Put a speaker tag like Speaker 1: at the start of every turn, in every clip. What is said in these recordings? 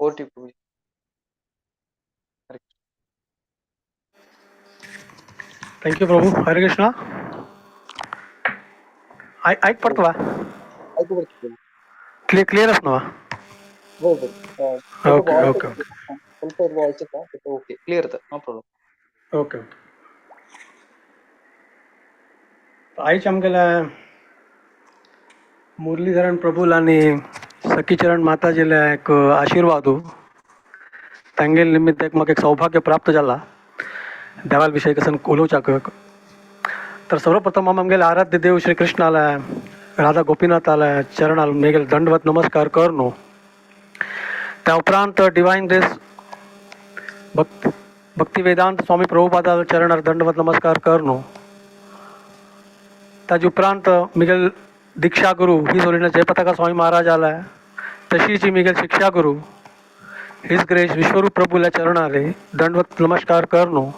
Speaker 1: Over to Prabhuji. Hare
Speaker 2: thank you Prabhu. Hare Krishna. आयक पडता?
Speaker 1: आयकू पडटा प्रभू.
Speaker 2: क्लियर क्लियर आसा न्हू?
Speaker 1: हो हो.
Speaker 2: Okay okay okay.
Speaker 1: ಸ್ವಲ್ಪ ವಾಯ್ಸ್ ಓಕೆ, ಕ್ಲಿಯರ್ येता, नो प्रॉब्लम.
Speaker 2: Okay okay. आयज आमगेल्या मुरलीधरण प्रभूल आनी सखीचरण माताजीले एक आशिर्वादू, तांगेले निमित्त एक म्हाका एक सौभाग्य प्राप्त जाला देवाल विशय कसन उलोवच्याक. तर सर्वप्रथम आम आमगेले आराध्य देव श्री कृष्णाला, राधा गोपीनाथाला चरणाल मेगेले दंडवत नमस्कार कर न्हू. त्या उपरांत डिवायन ग्रेस भक्त भक्ती वेदांत स्वामी प्रभुपादा चरणार दंडवत नमस्कार कर न्हू. ताजे उपरांत मिगेल दीक्षा गुरु his holiness Jayapataka Swami Maharaj आलाय, तशीच मिगेल शिक्षा गुरु his grace विश्वरूप प्रभूल्या चरणारे दंडवत नमस्कार कर न्हू.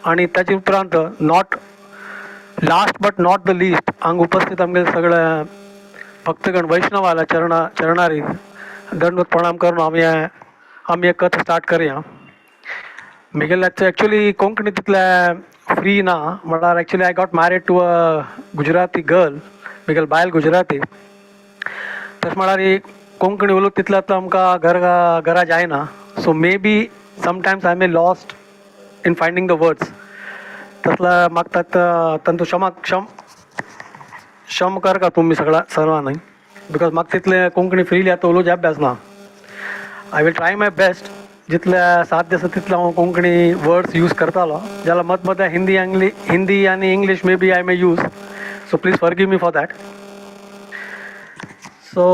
Speaker 2: आणि ताजे उपरांत, not last but not the least, हांगा उपस्थित आमगेले सगळे भक्तगण वैष्णवाला चरणारी दंडवत प्रणाम करून आमी आमी एक कथा स्टार्ट करया. मिगेले एक्चुअली कोंकणी तितले फ्री ना, म्हळ्यार actually I got married to a Gujarati girl. Miguel बायल गुजराती. तशें म्हळ्यार ही कोंकणी उलोवंक तितलें आतां आमकां घर घरा जायना, so maybe sometimes I may lost in finding the words. तसला मागतात तांचो क्षमा क्षम क्षम कर का तुमी सगळ्या सर्वांनी, because म्हाका तितलें कोंकणी फ्रिली आतां उलोवचें अभ्यास ना. I will try my best. जितले साध्य आसा तितलें हांव कोंकणी वर्ड्स यूज करतालो, जाल्यार मद मदें हिंदी हिंदी आनी English maybe I may use, so please forgive me for that. So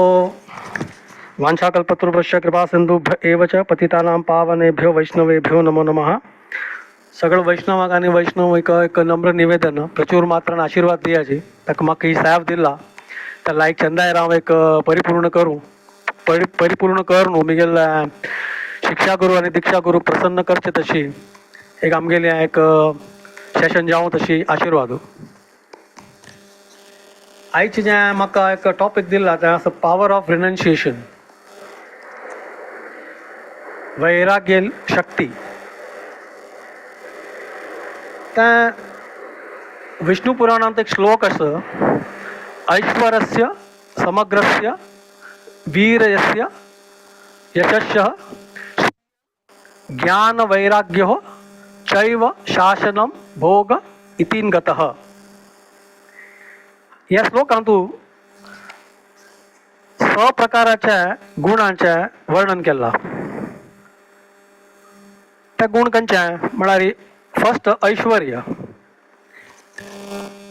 Speaker 2: वाञ्छाकल्पतरुभ्यश्च कृपा सिन्धुभ्य एव च पतितानां पावनेभ्यो वैष्णवेभ्यो नमो नमः. सगळं वैष्णवाक आनी वैष्णव एक एक नम्र निवेदन, प्रचूर मात्रान आशिर्वाद दियाची. ताका म्हाका ही साव दिला त्या लायक चंदाय हांव एक परिपूर्ण करूं, परिपूर्ण कर न्हू. मिगेल शिक्षा गुरू आनी दीक्षा गुरू प्रसन्न करचे तशी एक आमगेली एक सेशन जावं तशी आशिर्वाद. आयचे जें म्हाका एक टॉपीक दिला तें आसा पावर ऑफ रिनन्शिएशन, वैराग्य शक्ती. तें विष्णू पुराणांत एक श्लोक आसा, ऐश्वरस्य समग्रस्य वीर्यस्य यशस्य ज्ञान वैराग्यो चैव शासनं भोग इतीन गतः. ह्या श्लोकांत स प्रकाराच्या गुणांचें वर्णन केलां. ते गुण खंयचे म्हळ्यार फर्स्ट ऐश्वर्य.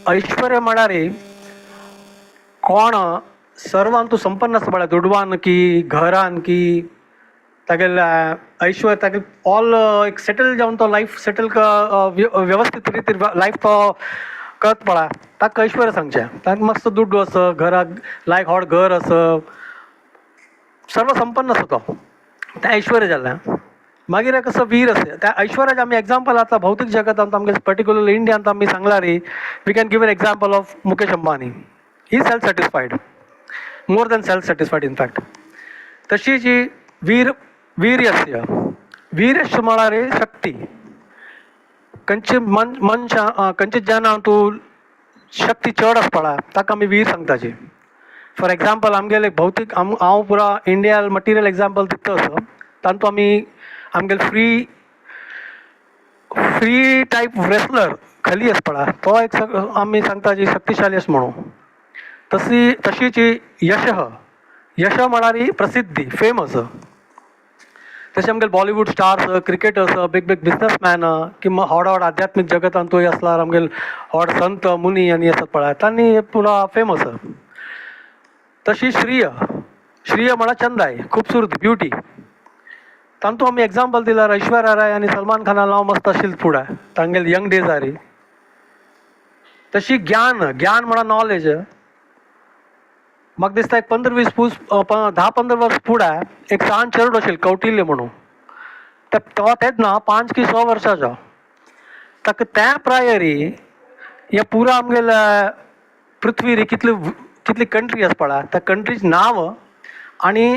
Speaker 2: ऐश्वर्य म्हळ्यार कोण सर्वांतू संपन्न आसता, म्हळ्यार दुडवान की घरान की तागेले ऐश्वर्य, तागेले ऑल एक सेटल जावन तो लायफ सेटल व्यवस्थीत रितीर लायफ तो करत पळय, ताका ऐश्वर्य सांगचें. ताका मस्त दुड्डू आसा, घराक लायक व्हड घर आसा, सर्व संपन्न आसा तो, तें ऐश्वर्य जालें. मागीर एक आसा वीर आसा. त्या ऐश्वर्याचें आमी एग्जाम्पल आतां भौतीक जगतांत आमगे पर्टिक्युलर इंडियांत आमी सांगला रे, we can give an example of Mukesh Ambani. He self satisfied, more than self satisfied in fact. तशी जी वीर वीर्यस्य, वीर्यस्य म्हळ्यार शक्ती. खंयचे मन मनशां खंयचे जनां तूं शक्ती चड आसता पळय, ताका आमी वीर सांगताची. फॉर एग्जाम्पल, आमगेले भौतीक हांव पुरा इंडिया मटिरियल एग्जाम्पल दिता असो, तातूंत आमी आमगेले फ्री फ्री टायप रेसलर खली आसा पळय, तो एक आमी सांगता जी शक्तिशाली आसा म्हणून. तशी तशीच यश. यश म्हळ्यार ही प्रसिद्धी, फेमस. तशें आमगेले Bollywood stars, cricketers, big big businessman किंवा व्हड व्हड आध्यात्मीक जगतांतूय आसल्यार आमगेले व्हड संत मुनी आनी आसात पळय, तांणी पुरा फेमस. तशी श्रीय. श्रीय म्हळ्यार चंदाय, खुबसुरती, ब्युटी. तांतू आमी एग्जाम्पल दिल्यार ऐश्वर्या राय आनी सलमान खाना नांव मस्त आशिल्लें फुडें तांगेले यंग डेजारी. तशी ज्ञान. ज्ञान म्हळ्यार नॉलेज. म्हाका दिसता एक 15-20 पूस 10-15 वर्स फुडें एक सान चेडो आशिल्लो कौटिल्य म्हणून, तो तेन्ना 5 की 6 वर्साचो. ताका त्या प्रायरी हे पुरा आमगेल्या पृथ्वीर कितली कितली कंट्री आसा पळय, त्या कंट्रीचें नांव आनी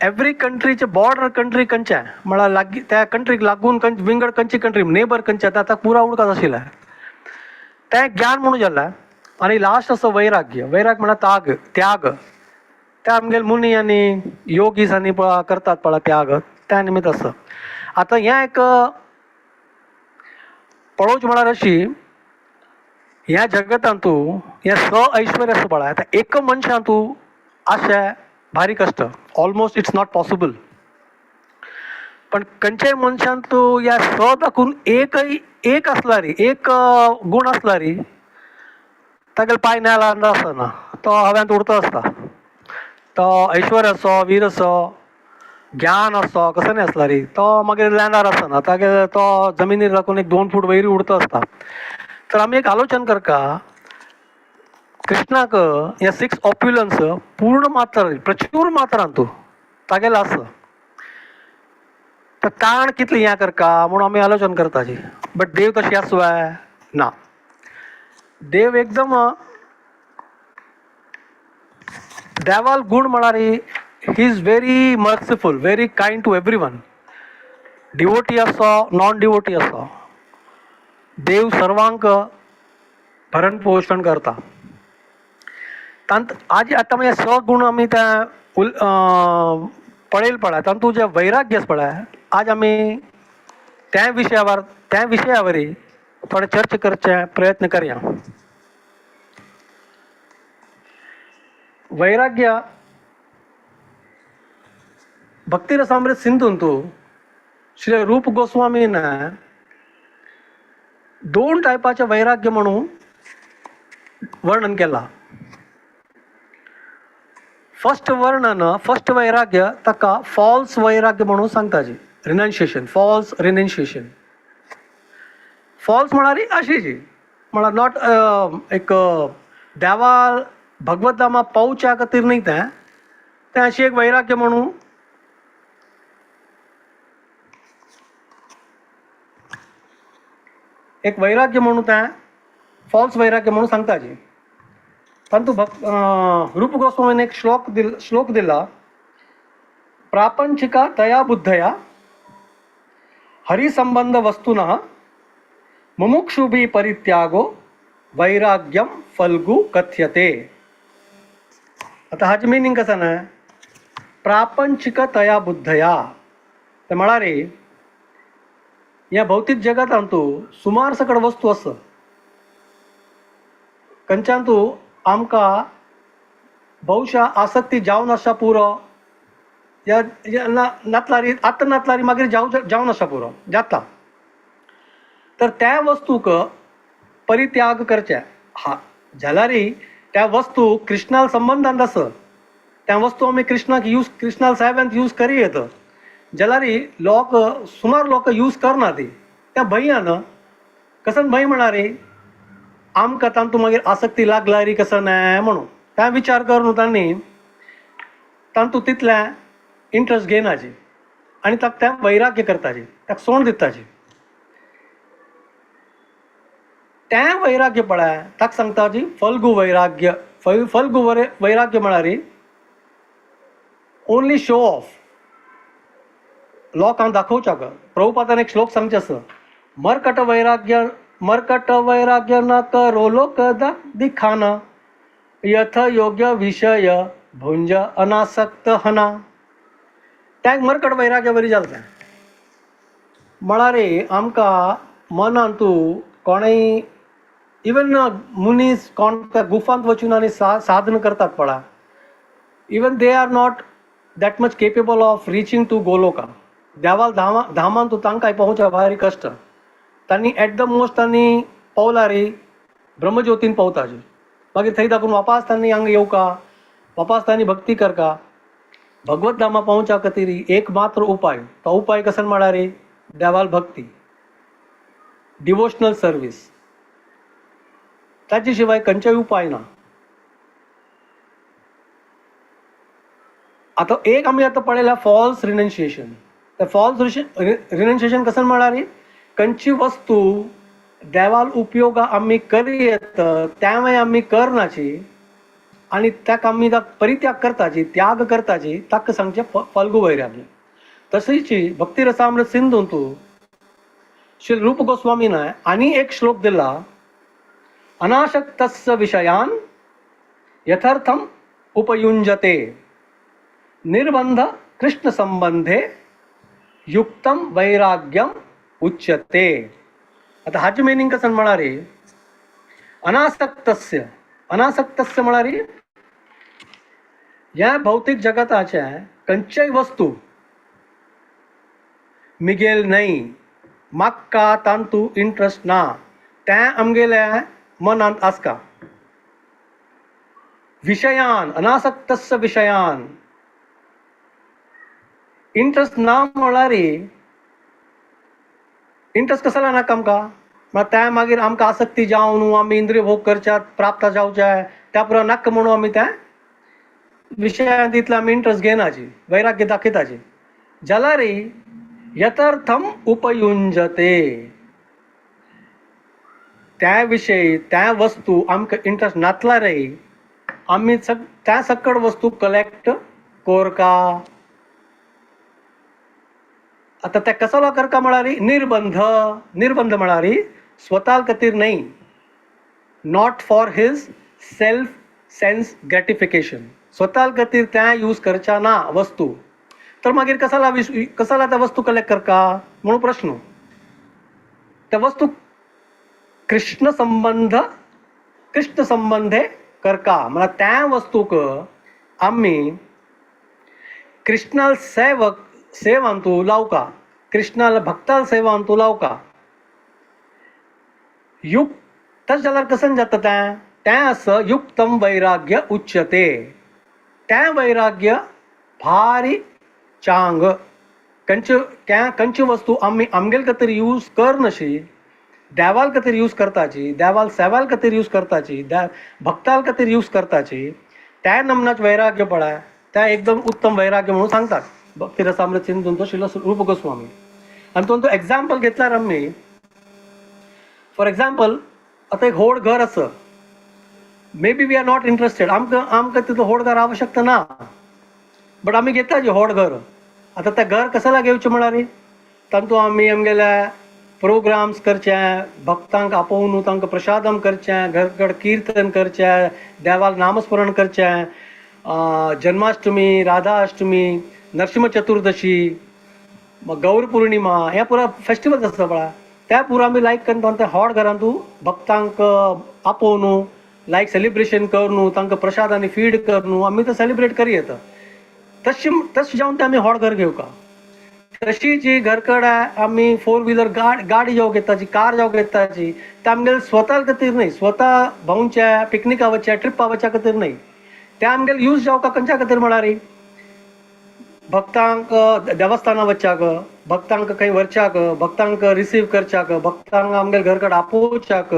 Speaker 2: एवरी कंट्रीचे बॉर्डर कंट्री खंयचे म्हळ्यार लागीं त्या कंट्रीक लागून विंगड खंयची कंट्री नेबर खंयचे आतां पुरा उडकास आशिल्लें तें ज्ञान म्हणून जालें. आनी लास्ट आसा वैराग्य. वैराग्य म्हळ्यार त्याग. त्याग त्या आमगेले मुनी आनी योगीस आनी करतात पळय त्याग, त्या निमित्त आसा. आतां हें एक पळोवचें म्हळ्यार अशी ह्या जगतांतू हें स ऐश्वर्य आसा पळय, आतां एक मनशांतू आशें भारी कश्ट, ऑलमोस्ट it's not possible. पण खंयच्याय मनशान तूं ह्या स दाखून एकय एक आसल्यार, एक गूण आसल्यार तागेले पांय नेलार आसना, तो हव्यांत उडतो आसता. तो ऐश्वर्य आसो, वीर आसो, ज्ञान आसो, कसो न्ही आसल्यार तो मागीर लँडार आसना, तागेले तो जमिनीर राखून एक 2 फूट वयर उडतो आसता. तर आमी एक आलोचन करका, कृष्णाक हे 6 ऑप्युलन्स पूर्ण मात्रा प्रचूर मात्रान तूं तागेलें आसा, तर ताण कितली हें करका म्हणून आमी आलोचन करताची. बट देव तशी आसवाय ना, देव एकदम देवाल गूण म्हळ्यार he is very merciful, very kind to every one. Devotee आसो, नॉन डिवोटी आसो, देव सर्वांक भरण पोषण करता. तांत आज आतां मागीर स गूण आमी त्या पळयल पळय, तातूंत जें वैराग्य आसा पळय, आज आमी त्या विशयावर त्या विशयावरी थोडे चर्चा करचे प्रयत्न करया. वैराग्य भक्तिरसामृत सिंधूंतू श्री रूप गोस्वामीन 2 टायपाचे वैराग्य म्हणून वर्णन केला. फर्स्ट वर्णन, फर्स्ट वैराग्य ताका फॉल्स वैराग्य म्हणून सांगताची, रिनन्शिएशन, फॉल्स रिनन्शिएशन. फॉल्स म्हळ्यार अशीची म्हळ्यार not एक देवा भगवत धामा पावच्या खातीर न्ही, तें तें अशी एक वैराग्य म्हणून एक वैराग्य म्हणून तें फॉल्स वैराग्य म्हणून सांगताची. तातूंत भक्त रूप गोस्वामीन एक श्लोक दिला, प्रापंचिका तया बुद्धया हरिसंबंध वस्तुनः मुमुक्षुभि परित्यागो वैराग्यम फल्गु कथ्यते. आतां हाचें मिनींग कसं ना, प्रापंचिक तया बुद्धया ते म्हळ्यार ह्या भौतीक जगतांतू सुमार सकड वस्तू आसा खंयच्यान तूं आमकां बहुशा आसक्ती जावन आसा पुरो, ह्या नातलारी आतां नातलारी मागीर जावन आसा पुरो जाता, तर त्या वस्तूक परित्याग करचे. हा जाल्यार त्या वस्तू कृष्णा संबंदान आसा, त्या वस्तू आमी कृष्णाक यूज कृष्णा साहेबांत यूज करी येत, जाल्यार लोक सुमार लोक यूज करना ती त्या भंयान. कसन भंय म्हळ्यार आमकां तांतूं मागीर आसक्ती लागला री कसं नाय म्हणून त्या विचार करून तांणी तांतूं तितलें इंट्रस्ट घेयनाची आनी ताका तें वैराग्य करताची, ताका सोड दिताची. तें वैराग्य पळय ताका सांगता जी फल्गु वैराग्य. फल्गु वैराग्य म्हळ्यार ओनली शो ऑफ, लोकांक दाखोवच्याक. प्रभुपादान एक श्लोक सांगचें आसा, मर्कट वैराग्य मर्कट वैराग्य न करो लोक दिखाना यथ योग्य विषय भुंज अनासक्त हना. त्या मर्कट वैराग्य बरी जालें तें म्हळ्यार आमकां मनांतू कोणूय इवन मनीस कोण त्या गुफांत वचून आनी साधन करतात पळय, even they are not that much capable of reaching to Goloka. देवाल धामान तूं तांकां पावोवच्या भारी कश्ट. तांणी एट the most तांणी पावला रे ब्रह्मज्योतीन पावताची, मागीर थंय दाखोवन वापास तांणी हांगा येवका, वापास तांणी भक्ती करका. भगवत धामा पावच्या खातीर एक मात्र उपाय, तो उपाय कसो म्हळ्यार देवाल भक्ती, डिवोशनल सर्वीस. ताचे शिवाय खंयचोय उपाय ना. आतां एक आमी आतां पळयल्या फॉल्स रिनन्शिएशन. ते फॉल्स रिनन्शिएशन कसं म्हळ्यार खंयची वस्तू देवाल उपयोग आमी करी येत त्यावेळी आमी करनाची, आनी ताका आमी परित्याग करताची, त्याग करताची, ताका सांगचें फल्गु वैराग्य. तशीच भक्ती रसामृत सिंधूंतु श्री रूप गोस्वामीन आनी एक श्लोक दिला, अनासक्तस्य विषयान यथार्थम उपयुंजते निर्बंध कृष्ण संबंधे युक्तम वैराग्यम उच्यते. आता हाचे मिनिंग कसं म्हणारी, अनासक्तस्य, अनासक्तस्य म्हणारी ह्या भौतिक जगताच्या खंयच्याय वस्तू मिगेल न्हय, म्हाका तांतू इंट्रस्ट ना, तें आमगेल्या मनांत आसका. विशयान, अनासक्तस्य विशयान इंट्रस्ट ना म्हळ्यार इंट्रस्ट कसो नाका आमकां, म्हळ्यार त्या मागीर आमकां आसक्ती जावन न्हू आमी इंद्रिय भोग करच्यात प्राप्त जावचे त्या पुरो नाका म्हणून आमी त्या विशयांत तितले आमी इंट्रस्ट घेनाची, वैराग्य दाखयताची. जाल्यार यथार्थम उपयुंजते, त्या विशयी त्या वस्तू आमकां इंट्रस्ट नातल्यार आमी त्या सकड वस्तू कलेक्ट कोरका. आतां ते कसलो करका म्हळ्यार निर्बंध, निर्बंध म्हळ्यार स्वता खातीर न्हय, not for his self sense gratification, स्वता खातीर तें यूज करच्या ना वस्तू, तर मागीर कसाला कसाला त्या वस्तू कलेक्ट करका म्हणून प्रश्न. त्या वस्तू कृष्ण संबंध, कृष्ण संबंधे करका म्हळ्यार त्या वस्तूक आमी कृष्णाल सेवक सेवांतू लावका, कृष्णाल भक्ताल सेवांतू लावका. युक्त तशें जाल्यार कशें जाता तें, तें आसा युक्तम वैराग्य उच्यते. तें वैराग्य भारी चांग. खंयच्यो खंयच्यो वस्तू आमी आमगेले खातीर यूज करनशी, देवाल खातीर यूज करताची, देवाल सेवाल खातीर यूज करताची, भक्ताल खातीर यूज करताची, त्या नमनाच वैराग्य पळय त्या एकदम उत्तम वैराग्य म्हणून सांगतात भक्ती रसामृत सिंधूंचो श्रील रूप गोस्वामी. आनी तो एग्जाम्पल घेतल्यार आमी फॉर एग्जाम्पल आतां एक व्हड घर आसा, maybe we are not interested, आमकां आमकां तितलो व्हड घर आवश्यकता ना, बट आमी घेता जी व्हड घर. आतां तें घर कशाला घेवचें म्हळ्यार तातूंत आमी आमगेले प्रोग्राम्स करचे, भक्तांक आपोवन तांकां प्रसादम करचें, घर कडेन किर्तन करचें, देवाक नामस्मरण करचें, जन्माष्टमी, राधाअष्टमी, नरसिंह चतुर्दशी, गौर पौर्णिमा, हे पुरा फेस्टिवल्स आसता पळय, त्या पुरा आमी लायक करून त्या व्हड घरांतू भक्तांक आपोवन लायक सेलिब्रेशन करून तांकां प्रसाद आनी फीड करून आमी ते सेलिब्रेट करी येता. तशें तशें जावन ते आमी व्हड घर घेवका. तशी जी घरकड आमी फोर व्हिलर गाडी जावं घेताची, कार जावं घेताची, ते आमगेले स्वता खातीर न्हय, स्वता भोंवच्या, पिकनिका वचच्या, ट्रिपा वचच्या खातीर न्हय, ते आमगेले यूज जावका खंयच्या खातीर म्हळ्यार भक्तांक देवस्थानां वचच्याक, भक्तांक खंय व्हरच्याक, भक्तांक रिसीव करच्याक, भक्तांक आमगेले घर कडेन आपोवच्याक,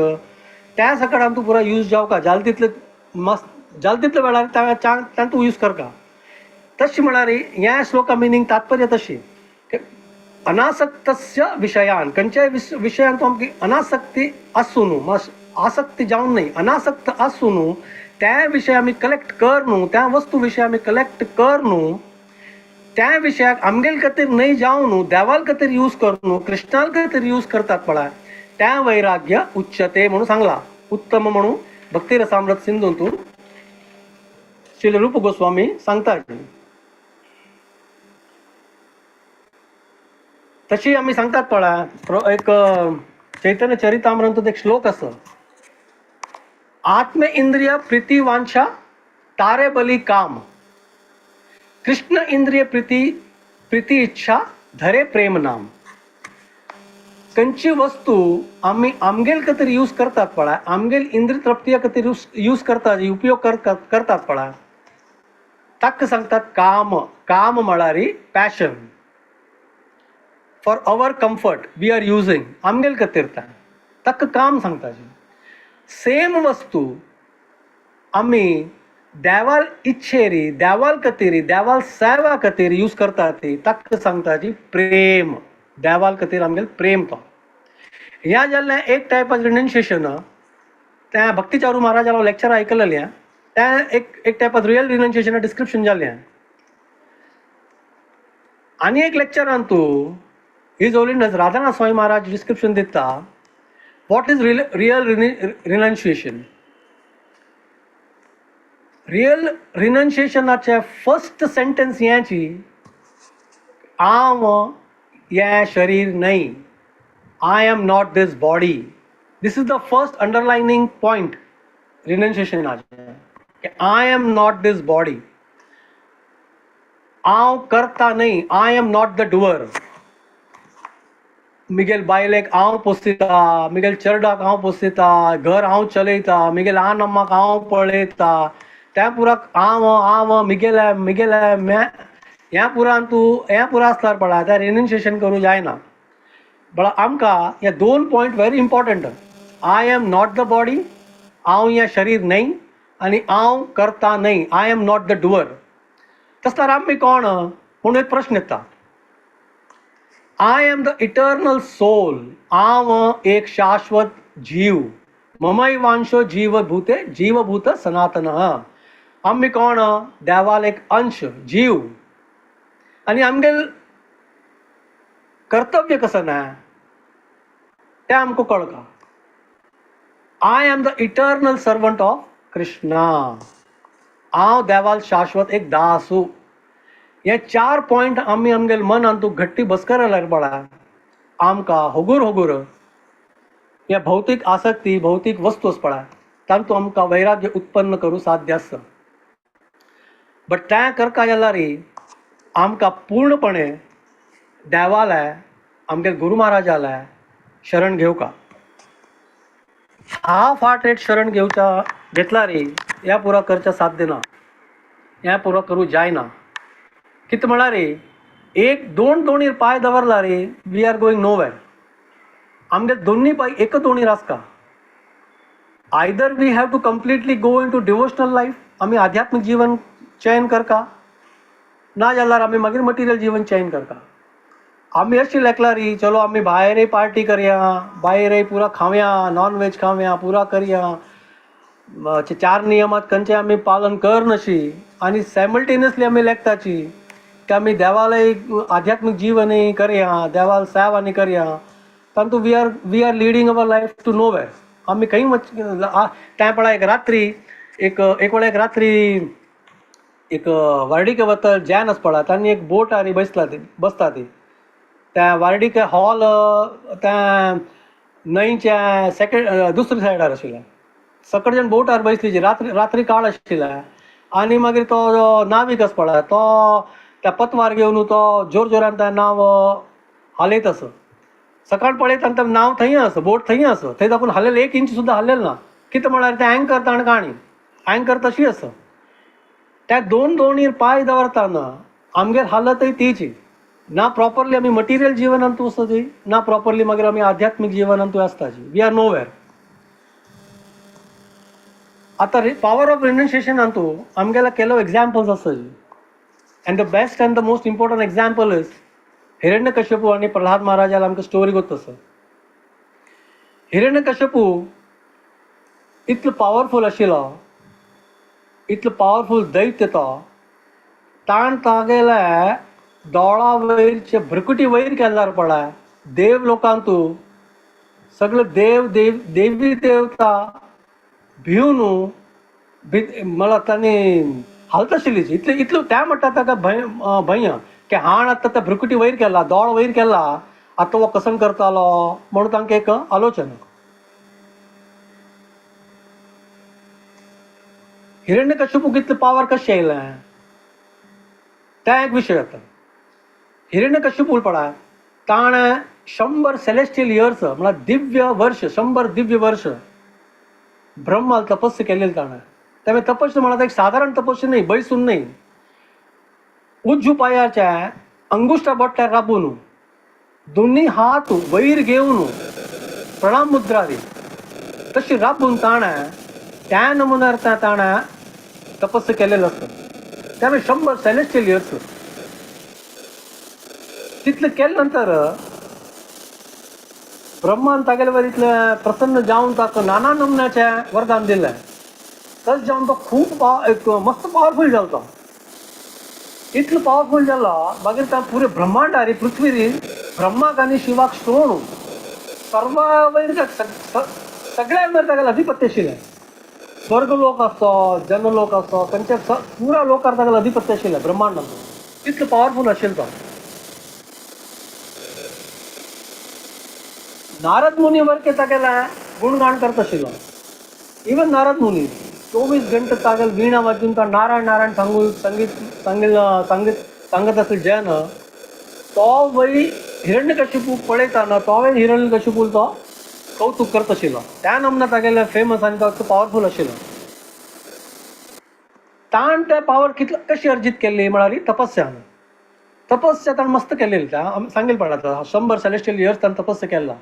Speaker 2: त्या सकट आमकां पुरो यूज जावका. जाल तितले मस्त जाल तितले वेळार तांतू यूज करका. तशें म्हळ्यार ह्या श्लोका मिनींग तात्पर्य तशी अनासक्तस्य विशयान, खंयच्याय विशयान तूं आमकी अनासक्ती आसूं न्हू, आसक्ती जावन न्हय, अनासक्त आसूं न्हू, त्या विशय आमी कलेक्ट कर न्हू, त्या वस्तू विशय आमी कलेक्ट कर न्हू, त्या विशयाक आमगेले खातीर न्हय जावन न्हू, देवाल खातीर यूज कर न्हू, कृष्णाल खातीर यूज करतात पळय, त्या वैराग्य उच्यते म्हणून सांगला. उत्तम म्हणून भक्ती रसामृत सिंधूंतून श्री रूप गोस्वामी सांगता. तशी आमी सांगतात पळय एक चैतन्य चरितामृतांत एक श्लोक आसा, आत्म इंद्रिय प्रीती वांछा तारे बली काम, कृष्ण इंद्रिय प्रीती प्रीती इच्छा धरे प्रेम नाम. खंयची वस्तू आमी आमगेल खातीर यूज करतात पळय, आमगेल इंद्रिय तृप्ती खातीर यूज करतात, उपयोग करतात पळय, ताका सांगतात काम. काम म्हळ्यार passion for our comfort we are using, आमगेल खातीर ताका काम सांगता. सेम वस्तू आमी देवाल इच्छेरी, देवाल खातीर, देवाल सेवा खातीर यूज करतात ती, ताका सांगता जी प्रेम. देवाल खातीर आमगेल प्रेम तो. ह्या जाल्लें एक टायपाचें रिनन्सिएशन. त्या भक्तीचारू महाराजालो लेक्चर आयकलेलें. तें एक एक टायपात रियल रिनन्सिएशना डिस्क्रिप्शन जालें. आनी एक लेक्चरान तूं his holiness Radhanath Swami Maharaj description दिता what is real renunciation. Real रिनन्सिएशनाचें फर्स्ट सेंटेन्स हेंची, हांव हें शरीर न्हय, I am not this body. This is the first underlining point रिनन्सिएशनाचें. I am not this body. हांव करता न्हय, I am not the doer. Miguel बायलेक हांव पोसता, मिगेल चेरडाक हांव पोसता, घर हांव चलयता, मिगेल आन अम्माक हांव पळयता, त्या पुराक हांव हांव मिगेले मिगेले मे ह्या पुरान तूं ह्या पुरा आसल्यार पळय त्या रिनन्सिएशन करूं जायना. बट आमकां हे दोन point very important. I am not the body, हांव हें शरीर न्हय आनी हांव करता न्हय, I am not the doer. तसल्यार आमी कोण म्हणून एक प्रश्न येता. I am the eternal soul. हांव एक शाश्वत जीव. ममैवांशो जीवभूते जीवभूत सनातन. आमी कोण? देवाल एक अंश जीव. आनी आमगेल कर्तव्य कसं ना तें आमकां कळका. I am the eternal servant of Krishna. हांव देवाल शाश्वत एक दासू. हे चार पॉयंट आमी आमगेल मनान तूं घट्टी बसकर जाल्यार पळय आमकां होगूर होगूर हे भौतीक आसक्ती, भौतीक वस्तू आसा पळय तातूंत आमकां वैराग्य उत्पन्न करूं साध्य आसा. बट तें करता जाल्यार आमकां पूर्णपणे देवाले, आमगे गुरू महाराजाले शरण घेवका. हाफ हार्टेड शरण घेवच्या घेतला रे ह्या पुरा करच्या साध्य ना, ह्या पुरा करूं जायना. कितें म्हळ्यार रे एक दोन दोणीर पांय दवरला रे we are going nowhere. आमगे दोन्ही पांय एक दोणीर आसता. Either we have to completely go into devotional life, आमी आध्यात्मीक जीवन चयन करता, ना जाल्यार आमी मागीर मटिरियल जीवन चयन करता. आमी अशी लेखला री चलो आमी भायरय पार्टी करया, भायरय पुरा खावया, नॉन वेज खावया, पुरा करया, चार नियमात खंयचे आमी पालन कर नशी आनी सायमल्टेनियसली आमी लेखताची की आमी देवालय आध्यात्मीक जीवनय करया, देवाल सेवा आनी करया. तातूंत we are leading our life to nowhere. आमी खंय वच तें पळय एक रात्री एक एक वेळा एक रात्री एक वार्डिके वता जॅन आसा पळय तांणी एक बोटार बसला ती बसता ती त्या वार्डिके हॉल त्या न्हंयच्या सेकंड दुसऱ्या सायडार आशिल्लें. सकड जाण बोटार बसली, रात्री रात्री काळ आशिल्लें. आनी मागीर तो नावीक आसा पळय तो त्या पतवार घेवन तो जोर जोरान तें नांव हालयत आसा. सकाळ पळयता आनी तें नांव थंय आसा, बोट थंय आसा, थंय दाखोवन हालेल एक इंच सुद्दां हालेल ना. कितें म्हळ्यार तें एंकर ताणें काणी एंकर तशी आसा. त्या दोन दोणीर पांय दवरतना आमगेर हालतय तीची ना. प्रॉपरली आमी मटिरियल जिवनांत तूं आसता ना, प्रॉपरली मागीर आमी आध्यात्मीक जिवनांत तूं आसताची. We are nowhere. आतां पावर ऑफ रिनन्सिएशनान तूं आमगेल्या केलो एग्जाम्पल्स आसता. And the best and the most important example is Hiranyakashipu आनी प्रल्हाद महाराजाला आमकां स्टोरी गोत आसा. हिरण्यकश्यपू इतलो पावरफूल आशिल्लो, इतलो पावरफूल दैत्य तो, ताण तागेले दोळा वयरचे भ्रकुटी वयर केल्यार पळय देव लोकांतू सगळे देव देव देवी देवता भिवन मला तांणी हालत आशिल्ली. इतले इतलो त्या म्हणटा ताका भंय भंय की हाण आतां त्या भ्रकुटी वयर केला, दोळ वयर केला, आतां हो कसन करतालो म्हणून तांकां एक आलोचना. हिरण्यकश्यपूक इतलें पावर कशें आयलें तें एक विशय जाता. हिरण्यकश्यपूल पळय ताणें 100 सेलेस्टियल इयर्स म्हळ्यार दिव्य वर्ष, 100 दिव्य वर्ष ब्रह्माल तपस्या केलेली ताणें. त्यामुळे तपस्या म्हळ्यार एक सादारण तपस्या न्हय, बैसून न्हय, उज्जू पायाच्या अंगुष्ठा बोट्यार राबून दोन्ही हात वयर घेवन प्रणाम मुद्रा दी तशी राबून ताणें त्या नमुन्यार त्या ताणें तपस्या केलेलं आसता. त्यामुळे 100 सेलेस्टियल इयर्स तितलें केले नंतर ब्रह्मान तागेले वयर इतलें प्रसन्न जावन ताका नाना नमुन्याचें वरदान दिलें. तश जावन तो खूब एक मस्त पावरफूल जालो. तो इतलो पावरफूल जाला मागीर त्या पुरे ब्रह्मांडारी पृथ्वीर ब्रह्माक आनी शिवाक सोडून सर्वा वयर सगळ्यांवर तागेलें अधिपत्य आशिल्लें. स्वर्ग लोक आसो, जनलोक आसो, खंयच्या पुरा लोकार तागेलें अधिपत्य आशिल्लें ब्रह्मांडांत. इतलो पावरफूल आशिल्लो तो. नारद मुनी वरके तागेलें गुणगान करता आशिल्लो. इवन नारद मुनी 24 घंटे तागेल वीणा वाजून तो नारायण नारायण सांगू संगीत सांगिल सांगीत सांगत आसले जेन तो वय हिरण्यकशिपू पळयता ना तो हिरण्यकशिपूल तो कौतुक करत आशिल्लो. त्या नमना तागेले फेमस आनी तो पावरफूल आशिल्लो. ताण ते पावर कितलो कशी अर्जित केल्ली म्हळ्यार तपस्यान. तपस्या ताणें मस्त केलेली. सांगेल पडला 100 सेलेस्टियल इयर्स ताणें तपस्या केल्ला.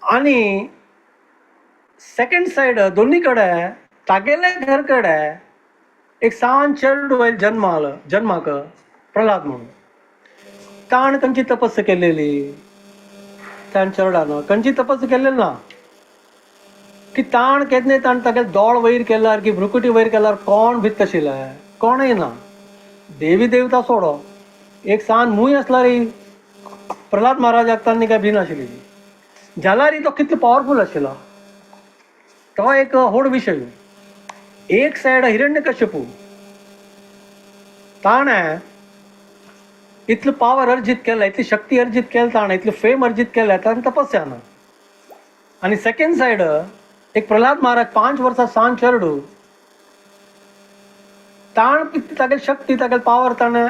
Speaker 2: आनी सेकंड सायड दोन्ही कडे तागेले घर कडे एक सान चेडू आयल जन्माल जन्माक प्रल्हाद म्हणून. ताण खंयची तपस्या केलेली त्या चेरडान खंयची तपस्या केलेली ना की ताण केन्ना ताण तागेले दोळ वयर केल्यार की भ्रुकुटी वयर केल्यार कोण भित आशिल्ले कोणय ना. देवी देवता सोडो एक सान मूय आसल्यार प्रल्हाद महाराजाक तांणी काय भिनाशिल्ली. जाल्यार तो कितलो पावरफूल आशिल्लो तो एक व्हड विशय. एक सायड हिरण्यकश्यपू ताणें इतलो पावर अर्जित केला, इतली शक्ती अर्जित केली ताणें, इतलो फेम अर्जित केल्या ताणें तपस्यान. आनी सेकंड सायड एक प्रल्हाद महाराज 5 वर्सां सान चेडू ताण तागेली शक्ती तागेली पावर ताणें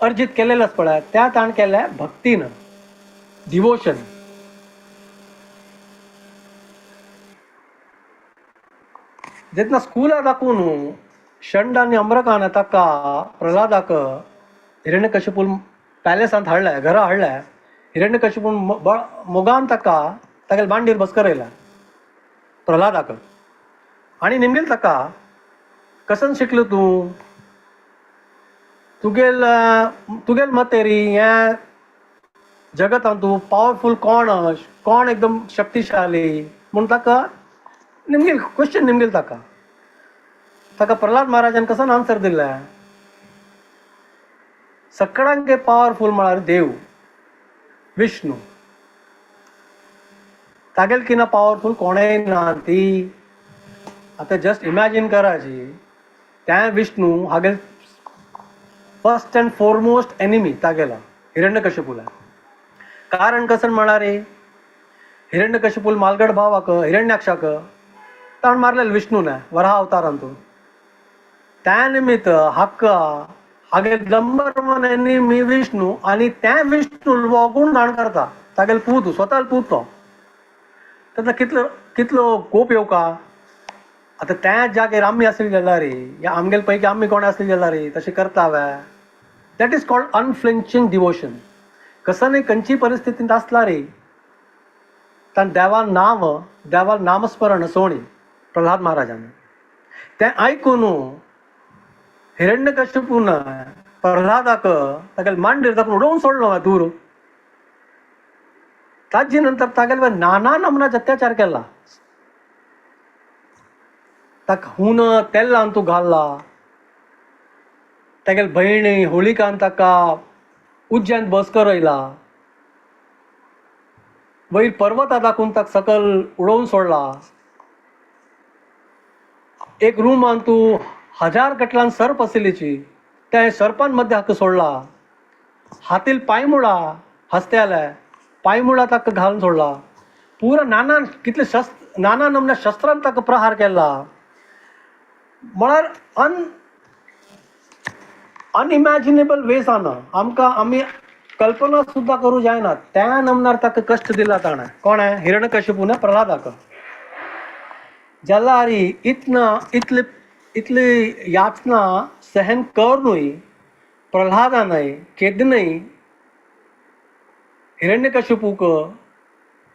Speaker 2: अर्जित केलेलें आसा पळय त्या ताणें केल्या भक्तीन, डिवोशन. जेन्ना स्कुला दाखोवन शंड आनी अम्रकान ताका प्रल्हादाक हिरण्यकशिपून पॅलेसांत हाडलें, घरा हाडलें. हिरण्यकशिपून मोगान ताका तागेले मांडीर बसकरयलें प्रल्हादाक आनी निमगेल ताका कसन शिकलो तूं, तुगेल तुगेल मतेरी हें जगतांत तूं पावरफूल कोण, कोण एकदम शक्तिशाली म्हूण ताका निमगेल क्वेश्चन निमगेल ताका. ताका प्रल्हाद महाराजान कसन आन्सर दिलें, सगळ्यांक पावरफूल म्हळ्यार देव विष्णू, तागेल किना पावरफूल कोणेय ना ती. आतां जस्ट इमॅजीन कराची त्या विष्णू हागेल फर्स्ट अँड फोरमोस्ट एनिमी तागेला हिरण्यकशिपूला. कारण कसन म्हळ्यार हिरण्यकशिपूल मालगड भावाक हिरण्याक्षाक ताण मारलेले विष्णून वराह अवतारांतू. त्या निमित्त हाका हागेल नंबर 1 एनिमी विष्णू आनी त्या विष्णू गुणगान करता तागेल पूत स्वताल पूत तो ताका कितलो कितलो कोप येवका. आतां त्या जागेर आमी आसली जाल्यार या आमगेले पैकी आमी कोण आसली जाल्यार तशें करता वे. That is called unflinching devotion. कसं खंयची परिस्थितींत आसला रे ताण देवा नाम देवा नामस्मरण सोणी प्रल्हाद महाराजान तें आयकून हिरण्यकश्यपून प्रल्हादाक तागेले मांडीर ताका उडोवन सोडलो दूर. ताजे नंतर तागेले नाना नमनाच अत्याचार केला. ताका हून तेल्लान तूं घालला, तागेले भयणी होळिकान ताका उज्ज्यांत बस करयला, वयर पर्वता दाखोवन ताका सकल उडोवन सोडला. एक रुमान तूं 1000 कटलान सर्प आशिल्लीची त्या सर्पांमध्ये हाका सोडला. हातील पांयमुळा हस्त्याले पांयमुळा ताका घालून सोडला. पुरा नाना कितले शस्त्र नाना नमना शस्त्रान ताका प्रहार केला. म्हळ्यार अनइमॅजिनेबल वेज आना आमकां आमी कल्पना सुद्दां करूं जायना त्या नमनार ताका कश्ट दिला ताणें. कोणें? हिरण्यकशिपून प्रल्हादाक. जाल्यार इतना इतले इतली यातना सहन करूनय प्रल्हादानय केदनय हिरण्यकशिपूक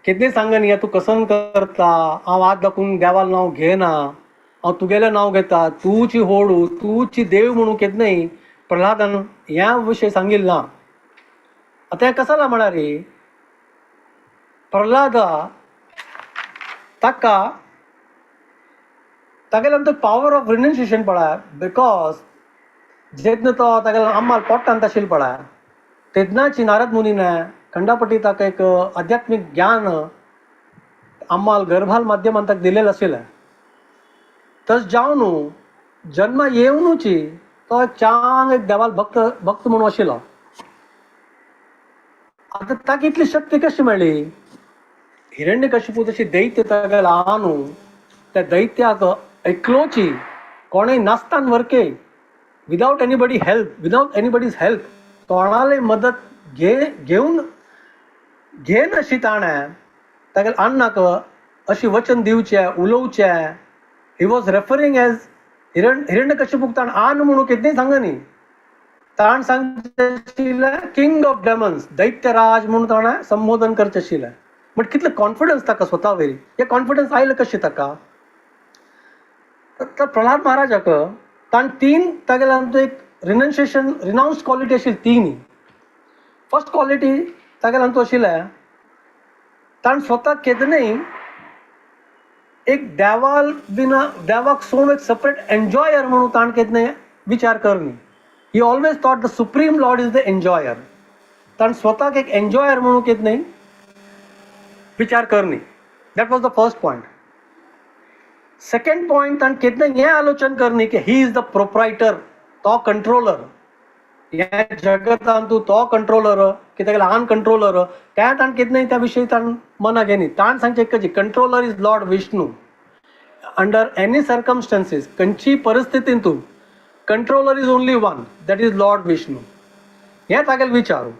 Speaker 2: केदनय सांगन या तूं कसन करता, हांव हात दाखोवन देवाक नांव घेना, हांव तुगेलें नांव घेता, तूंची होडू तूंची देव म्हणून केदनय प्रल्हादान ह्या विशय सांगिल्लें ना. आतां हें कसाला म्हळ्यार प्रल्हादा ताका तागेले आमचो पावर ऑफ रिनन्सिएशन पळय, because जेन्ना तो तागेले अम्माल पोटांत आशिल्लो पळय तेन्नाची नारद मुनीन खंडापटी ताका एक आध्यात्मीक ज्ञान अम्माल गर्भाल माध्यमान ताका दिलेलें आशिल्लें. तश जावन जन्मा येवनुची तो एक चांग एक देवाल भक्त भक्त म्हणून आशिल्लो. आतां ताका इतली शक्ती कशी मेळ्ळी? हिरण्यकशिपू तशी दैत्य तागेलो आहा न्हू, त्या दैत्याक एकलोची कोणूय नासतान वरके, without anybody help, without anybody's help, कोणाले मदत घेवन घेन अशी ताणें तागेले अन्नाक अशी वचन दिवचें उलोवचें. He was referring as हिरण्यकशिपूक ताणें आन म्हणून कितेंय सांगनी, ताणें सांगचें आशिल्लें किंग ऑफ डेमन्स, दैत्यराज म्हणून ताणें संबोधन करचें आशिल्लें. बट कितलें कॉन्फिडन्स ताका स्वता वयर, हें कॉन्फिडन्स आयलें कशें ताका? तर प्रल्हाद महाराजाक ताणें तीन तागेले आमचो एक रिनन्सिएशन रिनाउन्स क्वॉलिटी आशिल्ली तीन. फर्स्ट क्वॉलिटी तागेले आमचो आशिल्लें, ताणें स्वता केन्नाय एक देवाल बिना देवाक सोडून एक सेपरेट एन्जॉयर म्हणून ताणें केन्नाय विचार करनी. He always thought the supreme lord is the enjoyer. ताणें स्वताक एक एन्जॉयर म्हणून केन्नाय विचार करनी. That was the first point. Second point, ताणें केन्ना हें आलोचन करनी की he is the proprietor, तो कंट्रोलर ह्या जगतान, तूं तो कंट्रोलर की तागेलो ल्हान कंट्रोलर. त्या ताणें केन्नाय त्या विशयी ताणें मनाक घेनी. ताणें सांगचें एकच, controller is lord Vishnu. Under any circumstances, खंयचीय परिस्थितीन तूं, controller is only one, that is lord Vishnu. हें तागेलें विचार.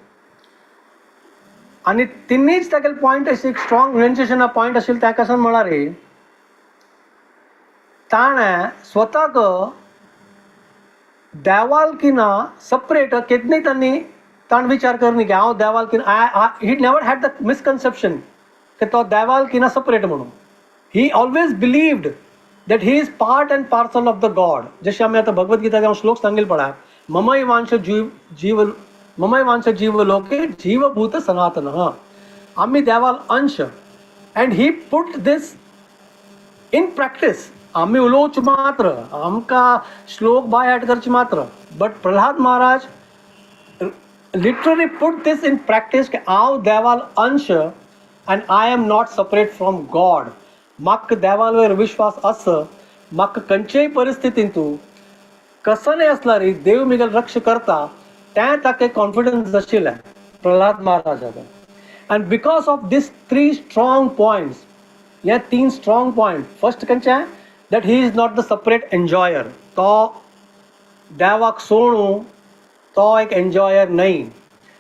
Speaker 2: आनी तिनीच तागेले पॉयंट अशी एक स्ट्रॉंग रिनन्सिएशना पॉयंट आशिल्लें. तें कशें म्हळ्यार ताणें स्वताक देवाल की ना सेपरेट केन्नाय तांणी ताणें विचार करनी की हांव देवाल की. He never had the misconception की तो देवाल की ना सेपरेट म्हणून. He always believed that he is part and parcel of the god. जशें आमी आतां भगवद गीता हांव श्लोक सांगिल्लो पळय, ममैवांश जीव जीव ममैवांश जीव लोके जीवभूत सनातन, आमी देवाल अंश. And he put this in practice. आमी उलोवचें मात्र, आमकां श्लोक बाय हार्ट करचे मात्र, but Prahlad Maharaj literally put this in practice की हांव देवाल अंश and I am not separate from God. म्हाका देवाल वयर विश्वास आसा. म्हाका खंयचेय परिस्थितींत तूं कसोय आसल्यार देव म्हगेलें रक्षा करता. तें ताका कॉन्फिडन्स आशिल्लें Prahlad महाराजाक. And because of this three strong points, हे तीन स्ट्रॉंग पॉयंट, फर्स्ट खंयचें, that he is not the separate enjoyer, तो देवाक सोडून तो एक एन्जॉयर न्हय.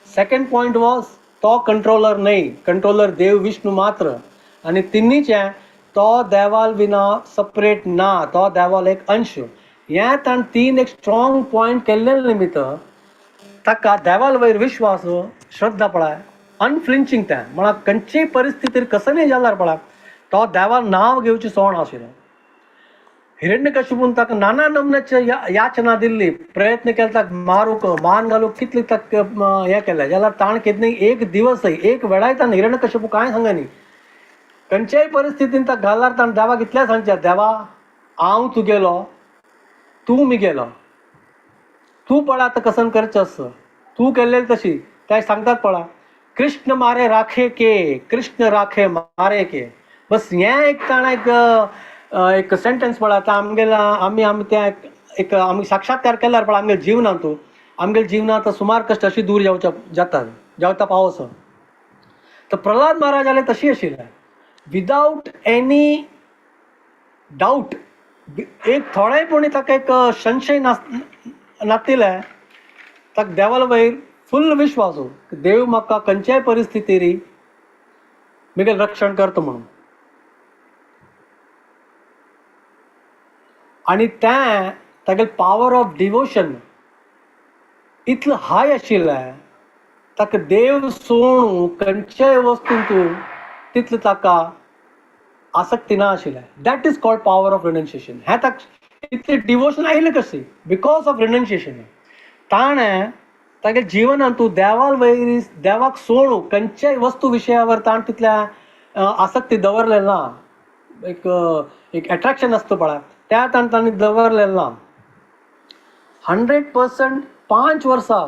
Speaker 2: सेकंड पॉयंट वॉज तो कंट्रोलर न्हय, कंट्रोलर देव विष्णू मात्र. आनी तिन्हीचें, तो देवाल विना सेपरेट ना, तो देवाल एक अंश. हें ताणें तीन एक स्ट्रॉंग पॉयंट केल्ले निमित्त ताका देवाल वयर विश्वास, श्रद्धा पळय अनफ्लिंचिंग. तें म्हळ्यार खंयचेय परिस्थितीर कसलेय जाल्यार पळय तो देवाल नांव घेवचें सोड आशिल्लो. हिरण्यकशिपून ताका नाना नमुन्याचे याचना दिल्ली, प्रयत्न केले ताका मारूंक, मान घालूंक, कितले ताका हें केलें जाल्यार ताणें केन्नाय एक दिवसय एक वेळाय ताणें हिरण्यकशिपू कांय सांगनी. खंयच्याय परिस्थितीन ताका घाल्यार ताणें देवाक इतलें सांगचें, देवा हांव तुगेलो, तूं मिगेलो, तूं पळय आतां कसन करचें आसा, तूं केल्लें तशी. ते सांगतात पळय, कृष्ण मारे राखे के, कृष्ण राखे मारे के. बस हें एक ताणें एक एक सेंटेन्स पळय. आतां आमगेल्या आमी आमी तें एक आमी साक्षात्कार केल्यार पळय आमगेल्या जिवनांत, आमगेल्या जिवनांत सुमार कश्ट अशी दूर जावच्या जाता जावता पावस. तर प्रल्हाद महाराजाले तशी आशिल्लें, विदाउट एनी डाउट, एक थोडेय पूण ताका एक संशय नास नातिल्लें. ताका देवाल वयर फुल विश्वास, देव म्हाका खंयच्याय परिस्थितीर म्हगेलें रक्षण करता म्हणून. आनी तें तागेलें पावर ऑफ डिवोशन इतलें हाय आशिल्लें, ताका देव सोडून खंयच्याय वस्तून तूं तितलें ताका आसक्ती ना आशिल्लें. That is called power of renunciation. हें ताका इतलें डिवोशन आयलें कशें? Because of renunciation. ताणें तागे जिवनांत तूं देवाल वयर देवाक सोडून खंयच्याय वस्तू विशयावर ताणें तितल्या आसक्ती दवरलें ना. एक एक एट्रेक्शन आसता पळय, त्या तांणी दवरलेलें ना. 100% 5 वर्सां,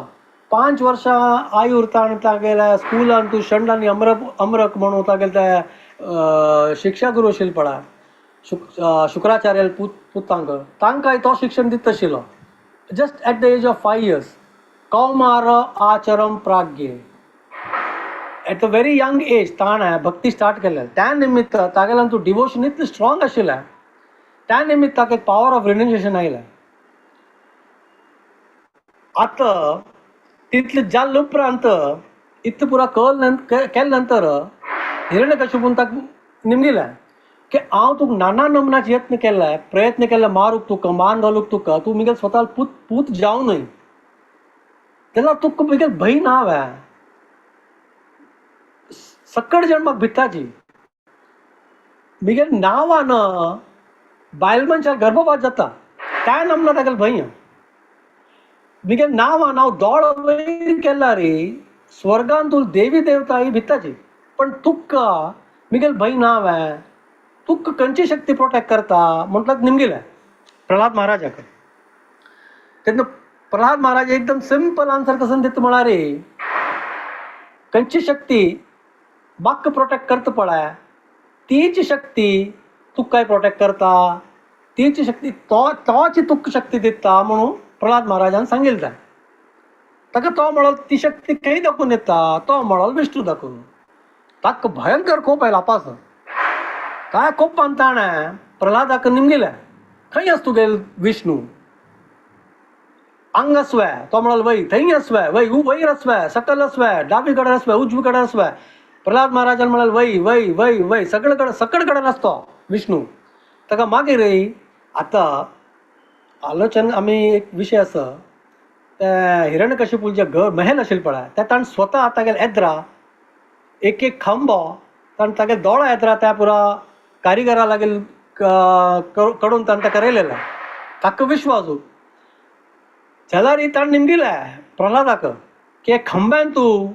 Speaker 2: 5 वर्सां आयुर ताणें तागेल्या स्कुलान तूं शंड आनी अम्रक अम्रक म्हणून तागेले ते शिक्षा गुरू आशिल्ले पळय, शुक्राचार्य पूत पुतांक तांकांय तो शिक्षण दिता आशिल्लो just at the age of 5 years. Kaumar आचरम प्राज्ञे, at a very young age ताणें भक्ती स्टार्ट केलें. त्या निमित्त तागेल्यान तूं डिवोशन इतलें स्ट्रॉंग आशिल्लें, त्या निमित्त ताका एक पावर ऑफ रिनन्सिएशन आयलें. आतां तितलें जाल्ले उपरांत इतलें पुरा कल केले नंतर हिरण्यकश्यपून ताका निमगिलें की हांव तुका नाना नमनाचे यत्न केले, प्रयत्न केले मारूंक तुका, मान घालूंक तुका, तूं मुगेल स्वता पूत पूत जावं न्हय जाल्यार तुका मुगेल भंय ना वे, सकट जण म्हाका भिताची, मुगेल नांवान बायल मनशाक गर्भपात जाता त्या नमना तागेले भंय, मुगेल नांवान हांव दोळ वयर केला रे स्वर्गान तूं देवी देवता ही भिताची, पण तुका मुगेल भंय ना वे, तुका खंयची शक्ती प्रोटेक्ट करता म्हटल्यार निमगिलें प्रल्हाद महाराजाक. तेन्ना प्रल्हाद महाराज एकदम सिंपल आन्सर कसो दिता म्हळ्यार खंयची शक्ती म्हाका प्रोटेक्ट करता पळय तीच शक्ती तुकाय प्रोटेक्ट करता, तीच शक्ती तो तोच तुका शक्ती दिता म्हणून प्रल्हाद महाराजान सांगितलें. ताका तो म्हणल ती शक्ती खंय दाखोवन येता, तो म्हणल विष्णू दाखोवन. ताका भयंकर कोप आयलो आपास, काय कोपान ताणें प्रल्हादाक निमगिलें, खंय आसा तुगेल विष्णू, हांगा आसवे, तो म्हणल वय थंय आसवे, वय वयर आसवे, सकयल आसवे, डावी कडेन आसवे, उजवी कडेन आसवे. प्रल्हाद महाराजान म्हणल वय वय वय वय सगळे कडेन सकळ कडेन आसतो विष्णू. ताका मागीर आतां आलोचन आमी एक विशय आसा, ते हिरण्यकश्यपूचें घर महेल आशिल्लें पळय, ते ताणें स्वता तागेले एद्रा एक एक खांबो ताणें तागेले दोळा एद्रा त्या पुरा कारिगरा लागीं कडून ताणें तें करयलेलें, ताका विश्वास जाल्यार ताणें निमगिलें प्रल्हादाक की खांब्यान तूं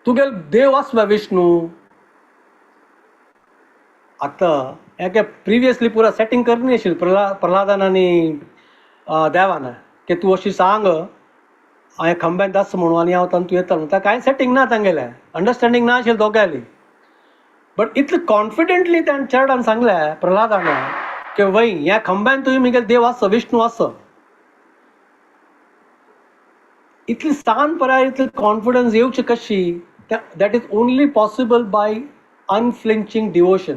Speaker 2: तुगेल देव आसलो विष्णू. आतां हें प्रिवियसली पुरा सेटींग करनी आशिल्ली प्रल्हादान आनी देवान की तूं अशी सांग हांवें खांब्यान आसा म्हणून आनी हांव तांतूं येता म्हणून, ताका कांय सेटींग ना, तांगेलें अंडरस्टँडींग ना आशिल्लें दोगांयली. बट इतलें कॉन्फिडंटली ताणें चेरडान सांगलें प्रल्हादान की वय ह्या खांब्यान तुवें मुगेल देव आसा, विष्णू आसा. इतली सान पराय इतली कॉन्फिडन्स येवची कशी, that is only possible by unflinching devotion.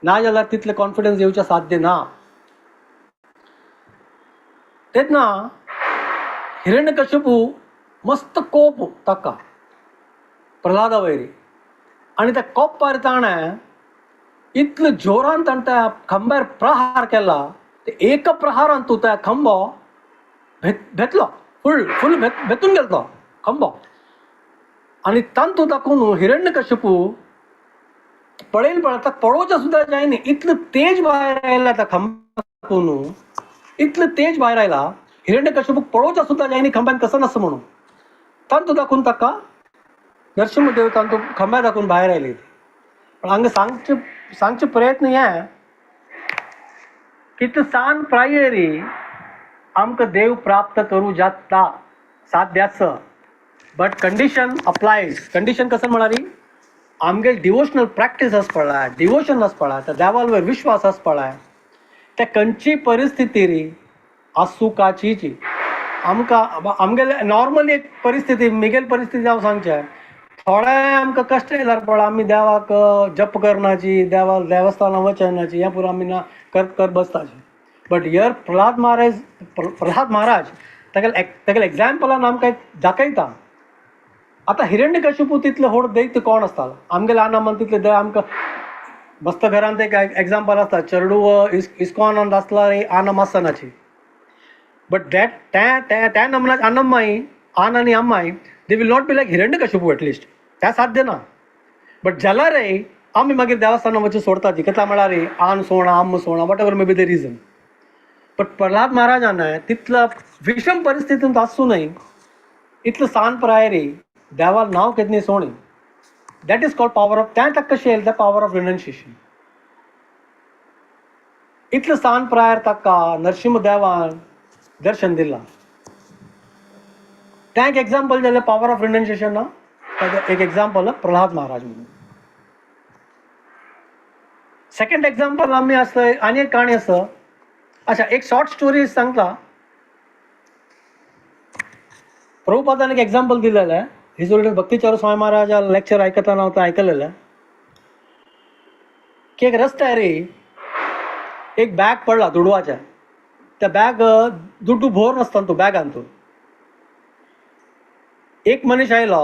Speaker 2: ना जाल्यार तितलें कॉन्फिडन्स येवचें साध्य ना. तेन्ना हिरण्यकश्यपू मस्त कोप ताका प्रल्हादा वयर आनी त्या कोपार ताणें इतले जोरान ताणें त्या खांब्यार प्रहार केला, ते एका प्रहारान तूं त्या खांबो भेतलो, फूल फूल भेतून गेलो तो खांबो. आनी तांतू दाखोवन हिरण्यकश्यपू पळयल पळय ताका पळोवचें सुद्दां जायना, इतलें तेज भायर आयला त्या खांब्याकून, इतलें तेज भायर आयला हिरण्यकश्यपूक पळोवचें सुद्दां जायना खांब्यान कसो नासता म्हणून. तांतू दाखोवन ताका नरसिंहदेव तांतू खांब्या दाखोवन भायर आयली. पण हांगा सांगचे सांगचे प्रयत्न हे कितले सान प्रायरी आमकां देव प्राप्त करूं जाता, साध्य आसा, बट कंडिशन अप्लायज. कंडिशन कसं म्हळ्यार आमगेल डिवोशनल प्रॅक्टीस आस पळय, डिवोशन आस पळय, त्या देवावर विश्वास आस पळय, त्या खंयची परिस्थिती री आसूं काचीची आमकां आमगेले नॉर्मली एक परिस्थिती मिगेल परिस्थिती हांव सांगचें, थोडे आमकां कश्ट येयल्यार पळय आमी देवाक जप करनाची, देवा देवस्थानां वचनाची, हें पुरो आमी ना कर कर बसताची. But here Prahlad Maharaj, Prahlad Maharaj तागेले तागेले एग्जाम्पलान आमकां एक दाखयता. आतां हिरण्यकश्यपू तितले व्हड दैत्य कोण आसतालो आमगेले आनामान तितले दै आमकां मस्त घरांत एक एग्जाम्पल आसता, चेडूं इस्कॉनांत आसल्यार आनम आसनाची, बट that त्या त्या नमनाच आनम्माई आन आनी अम्माई they will not be like Hiranyakashipu at least, त्या साध्य ना. बट जाल्यारय आमी मागीर देवस्थानां वचून सोडटा ती कित्याक म्हळ्यार आन सोणा आम्म सोणा whatever may be the reason. But Prahlad महाराजान तितल्या विशम परिस्थितींत आसूनय इतलो सान प्रायरी देवा नांव केन्ना सोणी, that is called power of, तें ताका कशें येयलें तें पावर ऑफ रिनन्सिएशन. इतले सान प्रायर ताका नरसिंह देवान दर्शन दिलां. तें एक एग्जाम्पल जालें पावर ऑफ रिनन्सिएशन ना, एक एग्जाम्पल प्रल्हाद महाराज म्हणून. सेकंड एग्जाम्पल आमी आसा आनी एक काणी आसा. अच्छा, एक शॉर्ट स्टोरी सांगता. प्रभुपादान एक एग्जाम्पल दिलेलें, his holiness Bhakticharu Swami महाराजा लेक्चर आयकतना हांव तें आयकलेलें की एक रस्त्यार एक बॅग पडला दुडवाचें. त्या बॅग दुड्डू भोर नासता तूं बॅगान तूं. एक मनीस आयलो,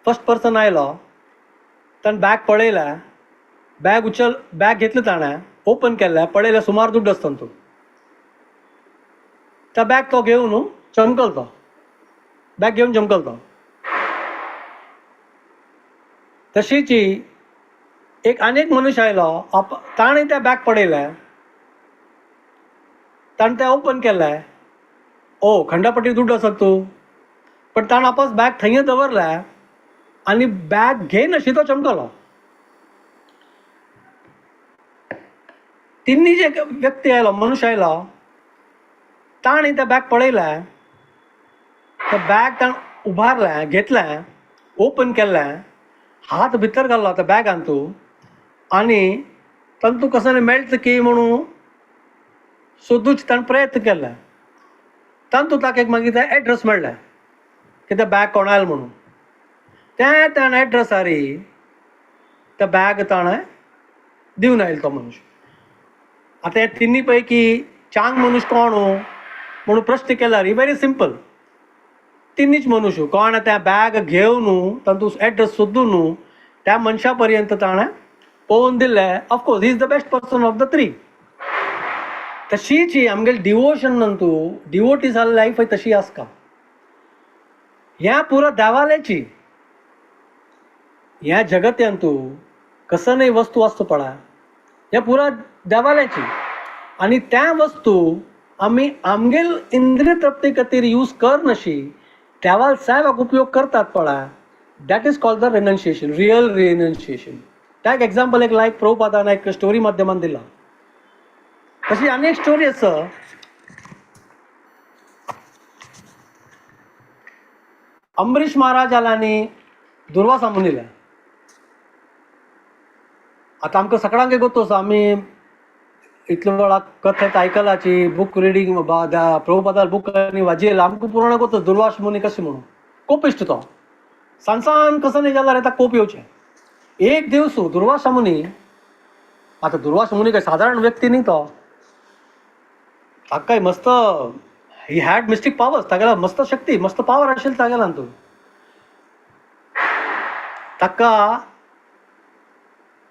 Speaker 2: फर्स्ट पर्सन आयलो, ताणें बॅग पळयलें, बॅग उचल, बॅग घेतलें ताणें, ओपन केलें, पळयलें सुमार दुड्ड आसता तूं. त्या बॅग तो घेवन चमकल तो, बॅग घेवन चमकल तो. तशीच एक आनी एक मनीस आयलो, ताणें तें बॅग पळयलें, ताणें तें ओपन केलें, ओ खंडापट्टी दुड्ड आसत तूं, पण ताणें आपस बॅग थंय दवरलें आनी बॅग घेयनाशी तो चमकलो. तिन्ही जे व्यक्ती आयलो, मनुष्य आयलो, ताणें तें बॅग पळयलें, तें बॅग ताणें उबारलें, घेतलें, ओपन केलें, हात भितर घालो त्या बॅगान तूं आनी तांतूं कसो मेळटा की म्हणून सोदूच ताणें प्रयत्न केले. तातूंत ताका एक मागीर तें एड्रेस मेळ्ळें की तें बॅग कोणा आयलें म्हणून. तें ताणें एड्रेसारी तें बॅग ताणें दिवन आयलो तो मनीस. आतां हे तिन्ही पैकी चांग मनीस कोण म्हणून प्रश्न केल्यार व्हेरी सिंपल, तिन्हीच मनुष्य कोण त्या बॅग घेवन तातूंत एड्रेस सोदून त्या मनशा पर्यंत ताणें पळोवन दिलें. Of course he is the best person of the three. तशीच ही आमगेली डिवोशन न्हू, डिवोटी जाल्ली लायफ तशी आसता. ह्या पुरा देवाल्याची ह्या जगत्यांतू कसं नाही वस्तू आसता पळय, ह्या पुरा देवाल्याची आनी त्या वस्तू आमी आमगेल इंद्रिय तृप्ती खातीर यूज कर नशी देवाल साहेबाक उपयोग करतात पळय, that is called the renunciation, real renunciation. त्या एक एग्जाम्पल एक लायक प्रभुपादान एक स्टोरी माध्यमान दिला. तशी आनी एक स्टोरी आसा. अंबरीश महाराज आनी दुर्वासा मुनीला. आतां आमकां सगळ्यांक गोतो आसा, आमी इतले वेळा कथेत आयकलाची, बूक रिडींग प्रभुपादार बूक आनी वाजयला, आमकां पुराण गोतो दुर्वास मुनी कशें म्हणून कोपिश्ट तो, सांसान कसं नाही जाल्यार ताका कोप येवचें. एक दिवस दुर्वासा मुनी, आतां दुर्वासा मुनी काय सादारण व्यक्ती न्ही तो, ताका काय मस्त he had mystic powers, तागेला मस्त शक्ती, मस्त पावर आशिल्ली तागेल्यान तूं. ताका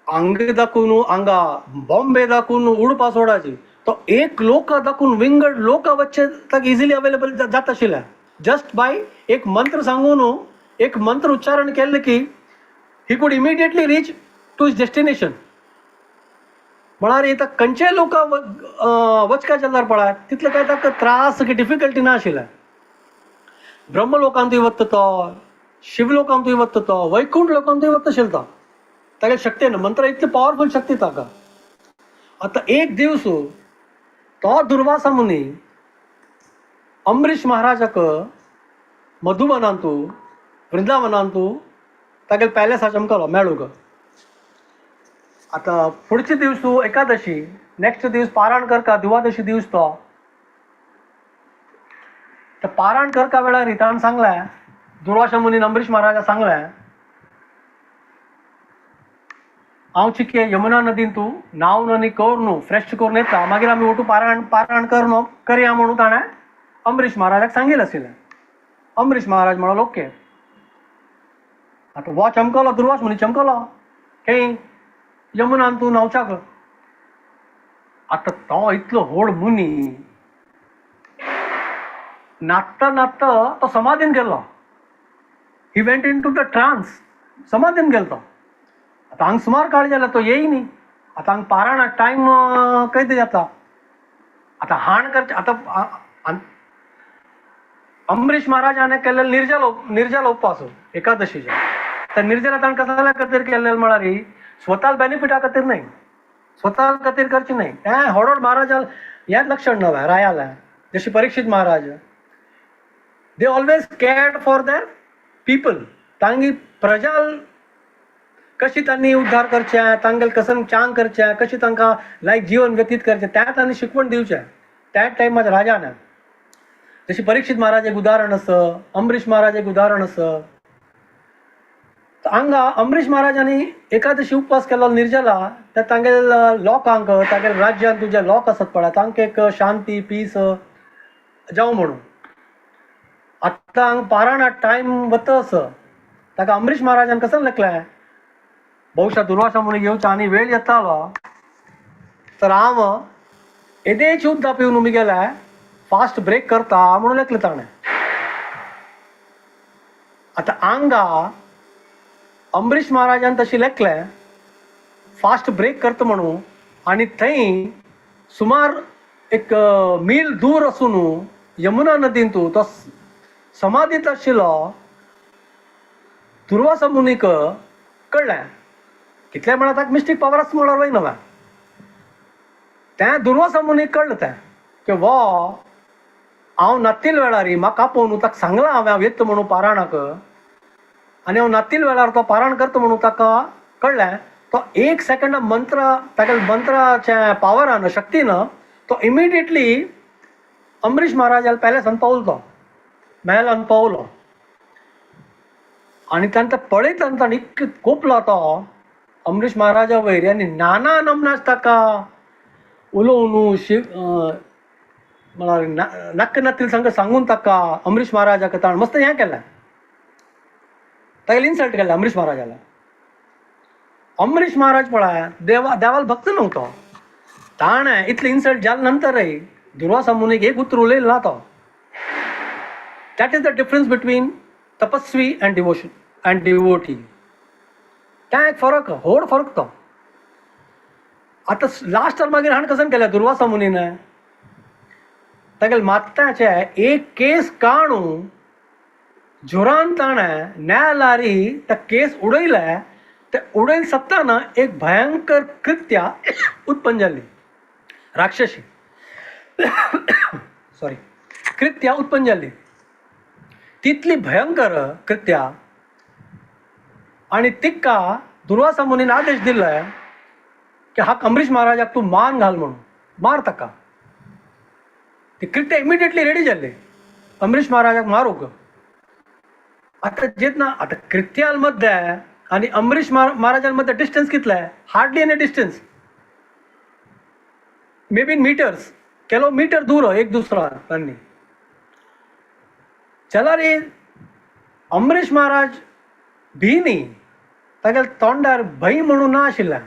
Speaker 2: हांगा दाखोवन हांगा बॉम्बे दाखोवन उडपा सोडाची, तो एक लोक दाखोवन विंगड लोक वच्चे ताका इजिली अवेलेबल जाता आशिल्लें. जस्ट बाय एक मंत्र सांगून, एक मंत्र उच्चारण केलें की he could immediately reach to his destination. म्हळ्यार आतां खंयचेय लोक वचका जाल्यार पळय तितले काय ताका त्रास की डिफिकल्टी ना आशिल्लें. ब्रह्म लोकांतूय वता तो, शिव लोकांतूय वता तो, वैकुंठ लोकांतूय वता आशिल्लो तो. तागे शक्ती न्हू, मंत्र इतली पावरफूल शक्ती ताका. आतां एक दिवस तो दुर्वासा मुनी अंबरीश महाराजाक मधुबनांतू वृंदावनांतू तागेले पॅलेसार चमकलो मेळूंक. आतां फुडचे दिवस एकादशी, नेक्स्ट दिवस पारायण करका, द्वादशी दिवस तो. तर पारायण करका वेळार ताणें सांगलें, दुर्वासा मुनीन अंबरीश महाराजा सांगलें, हांव चिके यमुना नदीन तूं न्हावन आनी करून फ्रेश करून येता, मागीर आमी ओटू पारायण पारायण करून करया म्हणून ताणें अंबरीश महाराजाक सांगिल्लें आशिल्लें. अंबरीश महाराज म्हणलो ओके. आतां हो चमकलो, दुर्वास मुनी चमकलो खंय यमुनान तूं न्हांवच्याक. आतां तो इतलो व्हड मुनी नाचता नाचता तो समाधीन गेलो. He went into the trance, समाधीन गेलो तो. आतां हांगा सुमार काळ जाला तो येय न्ही. आतां हांगा पारायणा टायम कैद जाता. आतां हाण करचें आतां अंबरीश महाराजान केल्लें निर्जल निर्जल उपवास एकादशीचे. त्या निर्जला ताणें कसल्या खातीर केल्लें म्हळ्यार स्वताक बेनिफिटा खातीर न्हय, स्वता खातीर करचें न्हय. तें होडोड महाराजा हें लक्षण नवें रायालें. जशी Parikshit Maharaj, they always cared for their people. तांगी प्रजा कशी तांणी उद्धार करचें, तांगेले कसन चांग करचें, कशी तांकां लायक जीवन व्यतीत करचें, तें तांणी शिकवण दिवचें त्या टायमार राजान. जशी परीक्षित महाराज एक उदाहरण आसा, अमरीश महाराज एक उदाहरण आसा. हांगा अमरीश महाराजांनी एकादशी उपवास केलो निर्जला, त्या तांगेले लोकांक, तांगेले राज्यांत जे लोक आसात पळय तांकां एक शांती पीस जावं म्हणून. आतां हांगा पारायणा टायम वता आसा, ताका अमरीश महाराजान कसो लेखलें, बहुशा दुर्वासा म्हणून घेवचो आनी वेळ येतालो तर हांव येदेच उदक पिवन गेले फास्ट ब्रेक करता म्हणून लेखलें ताणें. आतां हांगा अमरीश महाराजान तशें लेखलें फास्ट ब्रेक करता म्हणून, आनी थंय सुमार एक मील दूर आसून यमुना नदींत तो समाधींत आशिल्लो दुर्वासा मुनीक कळ्ळें. कितलें म्हळ्यार ताका मिस्टीक पावर आसा म्हळ्यार वय नवें. तें दुर्वासा मुनीक कळ्ळें तें की वो हांव नातील वेळार म्हाका आपोवन ताका सांगलां हांवें हांव येता म्हणून पारायणाक, आनी हांव नातील वेळार तो पारायण करता म्हणून ताका कळ्ळें. तो एक सेकंडा मंत्र ताका मंत्राच्या पावरान शक्तीन तो इमिडिएटली अमरीश महाराजाला पॅलेसान पावलो, तो मेहलान पावलो. आनी तांकां पळयत ताणें इतको कोपलो तो अमरीश महाराजा वयर, आनी नाना नमनाच ताका उलोवन शिव म्हळ्यार नाक्क नातील सांग सांगून ताका अमरीश महाराजाक ताणें मस्त हें केलें, तागेलें इन्सल्ट केलें अमरीश महाराजाला. अमरीश महाराज पळय देवा देवाल भक्त न्हू तो, ताणें इतलें इन्सल्ट जाले नंतरय दुर्वासा मुनीक एक उतर उलयलें ना तो. That is the difference between tapasvi and devotion and devotee. तें एक फरक, व्हड फरक तो. आतां लास्ट मागीर हाणें कसन केलें दुर्वासा मुनीन, तागेले माथ्याचें एक केस काडून जोरान ताणें न्यायालयारी ते केस उडयले. ते उडयले सत्ताना एक भयंकर कृत्या उत्पन्न जाली, राक्षसी सॉरी कृत्या उत्पन्न जाली, तितली भयंकर कृत्या. आनी तिका दुर्वासा मुनीन आदेश दिले की हा अमरीश महाराजाक तूं मान घाल म्हणून, मार ताका. ती कृत्या इमिडिएटली रेडी जाल्ली अमरीश महाराजाक मारूंक. आतां जेन्ना आतां कृत्याल मध्ये आनी अमरीश महाराजां मध्ये डिस्टन्स कितलें, hardly any distance, maybe in meters, kilometer दूर एक दुसरा तांणी. जाल्यार अमरीश महाराज भी न्ही, तागेल्या तोंडार भंय म्हणून ना आशिल्लें.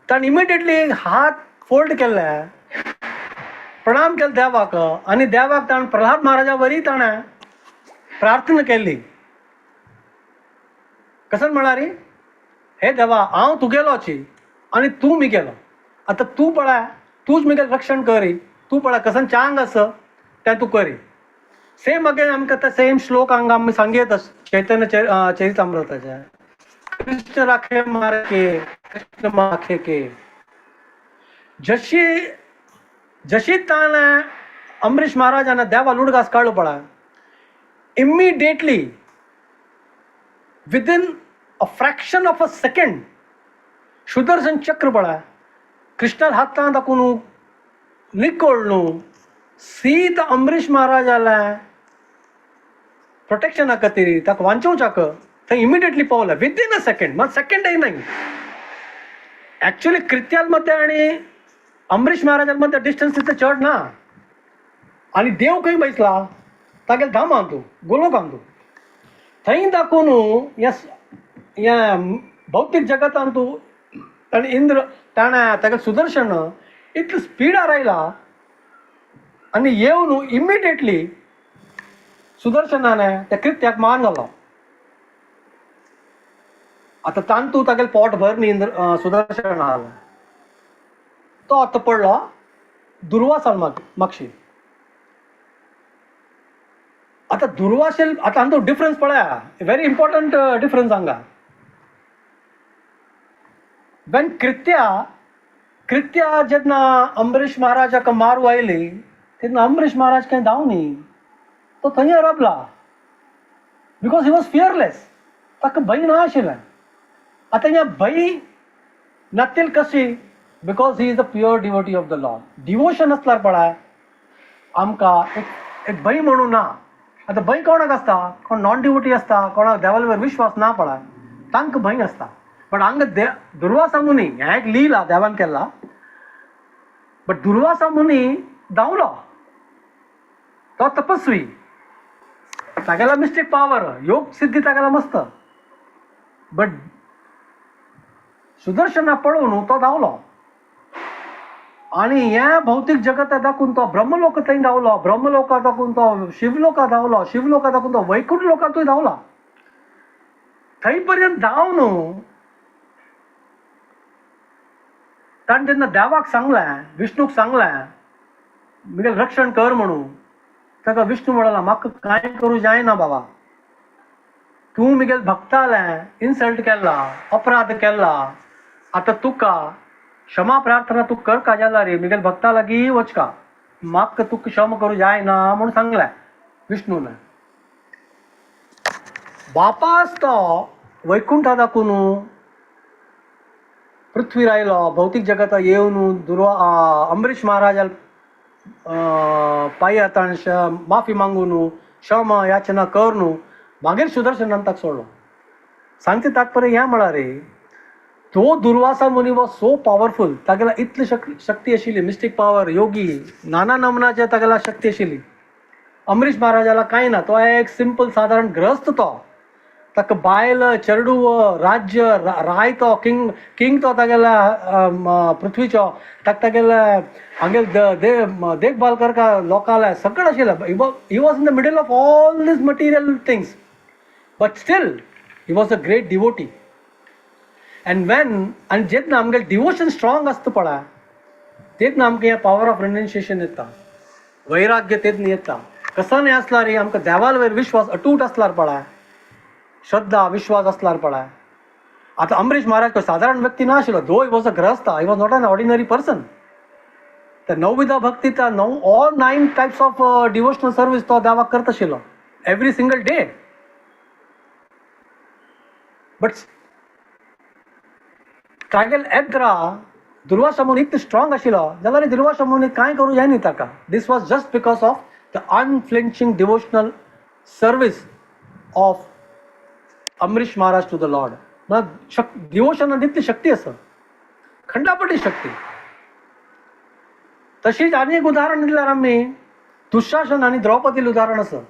Speaker 2: ताणें इमिडिएटली हात फोल्ड केल्ले, प्रणाम केले देवाक, आनी देवाक ताणें प्रल्हाद महाराजा वरी ताणें प्रार्थना केल्ली. कसन म्हळ्यार, हे देवा हांव तुगेलोची आनी तूं मिगेलो, आतां तूं पळय तूंच मिगेलें रक्षण करी, तूं पळय कसन चांग आसा तें तूं करी. सेम अगेन आमकां ते सेम श्लोक हांगा आमी सांगयत चैतन्य चरितामृताचे, कृष्ण राखे मारे के कृष्ण माखे के. जशी जशी ताणें अमरीश महाराजान देवा लुडगास काडलो पळय, immediately within a fraction of a second Sudarshan चक्र पळय कृष्णान हातान दाखोवन निकळ्ळू सीत अमरीश महाराजाल्या प्रोटेक्शना खातीर ताका वांचोवच्याक थंय इमिडिएटली पावले विदीन अ सेकंड. मात सेकंडय नाही. ॲक्च्युली कृत्याल मध्ये आणि अमरीश महाराजां मध्ये डिस्टन्स तितलें चड ना. आनी देव खंय बैसला तागेले धामान तूं गोलोकान तूं थंय दाखोवन ह्या ह्या भौतीक जगतान तूं ताणें इंद्र ताणें ताका सुदर्शन इतले स्पिडार आयला आनी येवन इमिडिएटली सुदर्शनाने त्या कृत्याक मान घालो. आतां तांतू तागेलें पोट भर न्ही इंद्र सुदर्शनान तो आतां पडलो दुर्वासान मागशी. आतां दुर्वाशेल आतां हांगा डिफरन्स पळया, व्हेरी इम्पॉर्टंट डिफरन्स हांगा. When Kritya कृत्या जेन्ना अंबरीश महाराजाक मारू आयली तेन्ना अंबरीश महाराज कांय धांवनी, तो थंय राबला, because he was fearless. ताका भंय ना आशिल्लें. आतां हें भंय नातील कशी? Because he is a pure devotee of the Lord. Devotion आसल्यार पळय आमकां एक एक भंय म्हणून ना. आतां भंय कोणाक आसता? कोण नॉन डिवोटी आसता, कोणाक देवावर विश्वास ना पळय, तांकां भंय आसता. बट हांगा दुर्वासा मुनी हें एक लीला देवान केला, बट दुर्वासा मुनी धांवलो, तो तपस्वी, तागेला मिस्टीक पावर, योग सिद्धी तागेला मस्त, बट सुदर्शना पळोवन तो धांवलो आनी हें भौतीक जगता दाखोवन तो ब्रह्मलोक थंय धांवलो, ब्रह्मलोका दाखोवन तो शिवलोका धांवलो, शिवलोका दाखोवन तो वैकुंठ लोकांतूय धांवला. थंय पर्यंत धांवन ताणें जेन्ना देवाक सांगलें, विष्णूक सांगलें म्हगेलें रक्षण कर म्हणून, ताका विष्णू म्हणला म्हाका कांय करूं जायना बाबा, तूं म्हगेले भक्तालें इन्सल्ट केला, अपराध केला, आतां तुका क्षमा प्रार्थना तूं करका जाल्यार रे म्हगेले भक्ता लागीं वचका, म्हाका तुका क्षमा करूं जायना म्हूण सांगलें विष्णून. वापास तो वैकुंठा दाखोवन पृथ्वीर आयलो, भौतीक जगता येवन दुर्वा अंबरीश महाराजा पांय ताणें माफी मागून क्षमा याचना करून मागीर सुदर्शनान ताका सोडलो. सांगचें तात्पर्य हें म्हळ्यार रे, तो दुर्वासा मुनी वॉज सो पावरफूल, तागेला इतली शक्ती आशिल्ली, मिस्टीक पावर, योगी, नाना नमनाचे तागेला शक्ती आशिल्ली. अंबरीश महाराजाला कांय ना, तो एक सिंपल सादारण ग्रस्त, तो ताका बायल, चेडूव, राज्य, राय, तो किंग, किंग तो तागेल्या पृथ्वीचो, ताका तागेले हांगेले देखभाल करका लोकांले सगळें आशिल्लें. He was in the middle of all these material things, but still he was a great devotee. And when आनी जेन्ना आमगेलें डिवोशन स्ट्रॉंग आसता पळय, तेन्ना आमकां हें पावर ऑफ रिनन्सिएशन येता, वैराग्य तेन्ना येता. कसो न्हय आसल्यार रे आमकां देवाल वयर विश्वास अटूट आसल्यार पळय, श्रद्धा विश्वास आसल्यार पळय. आतां अंबरीश महाराज सादारण व्यक्ती ना आशिल्लो, दो he was a grihastha, he was not an ordinary person. तर नवविधा भक्ती त्या नव all 9 types of devotional service तो देवाक करता आशिल्लो एवरी सिंगल डे. बट तागेले एद्रा दुर्वासा मुनी इतलो स्ट्रॉंग आशिल्लो जाल्यार दुर्वासा मुनी कांय करूं जायनी ताका. This was just because of the unflinching devotional service of Ambarish Maharaj to the Lord. म्हळ्यार डिवोशनान इतली शक्ती आसा, खंडापटी शक्ती. तशीच आनी एक उदाहरण दिल्यार आमी दुशासन आनी द्रौपदीलें उदाहरण आसा.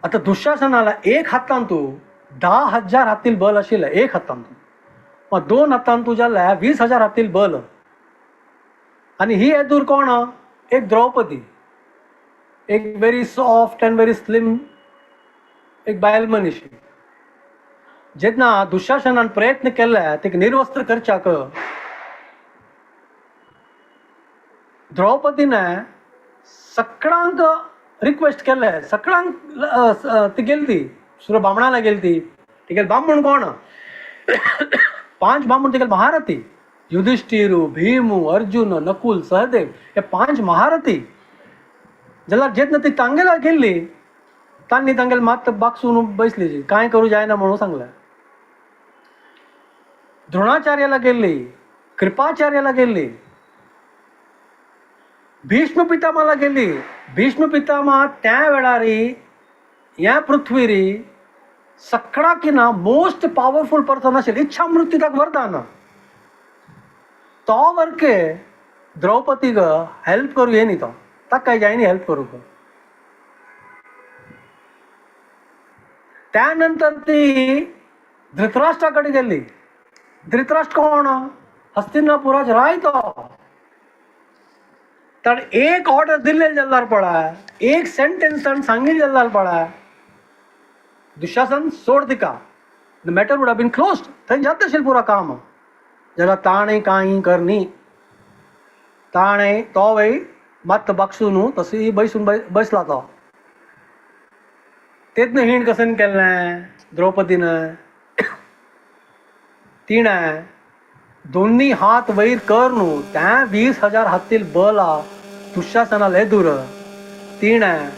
Speaker 2: आतां दुशासनाला एक हातान तूं 10,000 हातील बल आशिल्लें, एक हातान तूं, मागीर 2 हातान तूं जाल्यार 20,000 हातील बल. आनी ही येदूर कोण? एक द्रौपदी, एक very soft and very slim एक बायल मनीस. जेन्ना दुशासनान प्रयत्न केले तिका निर्वस्त्र करच्याक, द्रौपदीने सगळ्यांक रिक्वेस्ट केले, सगळ्यांक ती गेली, ती सुर बामणाला गेली, ती तिगेले बामण कोण? 5 बामण तिगेले महारथी, युधिष्ठिर, भीम, अर्जुन, नकुल, सहदेव, हे 5 महारथी. जाल्यार जेन्ना ती तांगेला गेल्ली, तांणी तांगेले मात बागसून बसली, कांय करूं जायना म्हणून सांगलें. द्रोणाचार्याला गेल्ली, कृपाचार्याला गेल्ली, भीष्म पितामहाला गेल्ली. भीष्म पितामह त्या वेळार ह्या पृथ्वीर सगळ्याक ना मोस्ट पावरफूल पर्सन आशिल्ले, इच्छा मृत्यू ताका वरदान. तो वरके द्रौपदीक हेल्प करूं ये न्ही, तो ताका काय जायनी हेल्प करूंक. त्यानंतर ती धृतराष्ट्रा कडेन गेल्ली. धृतराष्ट्र कोण? हस्तिनापुराच राय तो. ताणें एक ऑर्डर दिल्लें जाल्यार पळय, एक सेंटेन्स ताणें सांगिल्लें जाल्यार पळय, दुशासन सोड तिका, the matter would have been closed. थंय जाता आशिल्लें पुरो काम. जाल्यार ताणें कांय करनी, ताणें तो वय मात बागसून तशी बैसून बसला तो. तेन्ना हिण कसन केल्लें द्रौपदीन, तिणें दोन्ही हात वैर कर न्हू त्या 20,000 हातील बला दुःशासनाला दूर तिणें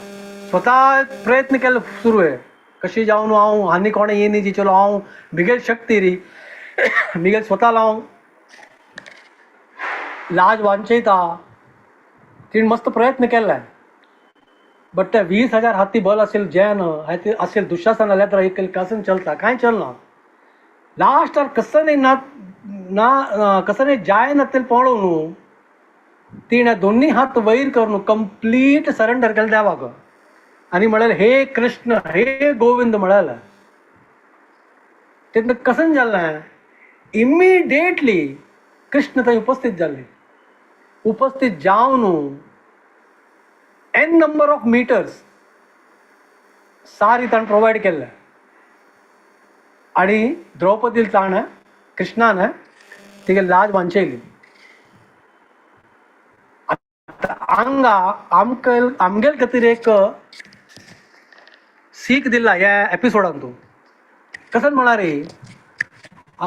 Speaker 2: स्वता प्रयत्न केले सुरू आहे कशी जावन हांव आनी कोणें येयनी जी चलो हांव मिगेल शक्ती री मिगेल स्वता हांव लाज वांचयता. तिणें मस्त प्रयत्न केले बट ते 20,000 हाती बल असेल जैन असेल दुःशासनाला तर एक कसन चलता कांय चलना. लास्टार कसं नाही ना ना कसं नाही जाय ना ते पळोवन न्हू तिणें दोन्ही हात वैर करून कंप्लीट सरेंडर केलें देवाक आनी म्हळें हे कृष्ण हे गोविंद म्हळें. तेन्ना कसन जालें इमिडिएटली कृष्ण थंय उपस्थित जाले. उपस्थित जावन एन नंबर ऑफ मिटर्स सारी ताणें प्रोवायड केल्लें आनी द्रौपदील ताणें कृष्णान तिगे लाज वांचयली. आतां हांगा आमकां आमगेल खातीर एक सीख दिला ह्या एपिसोडान तूं कसन म्हळ्यार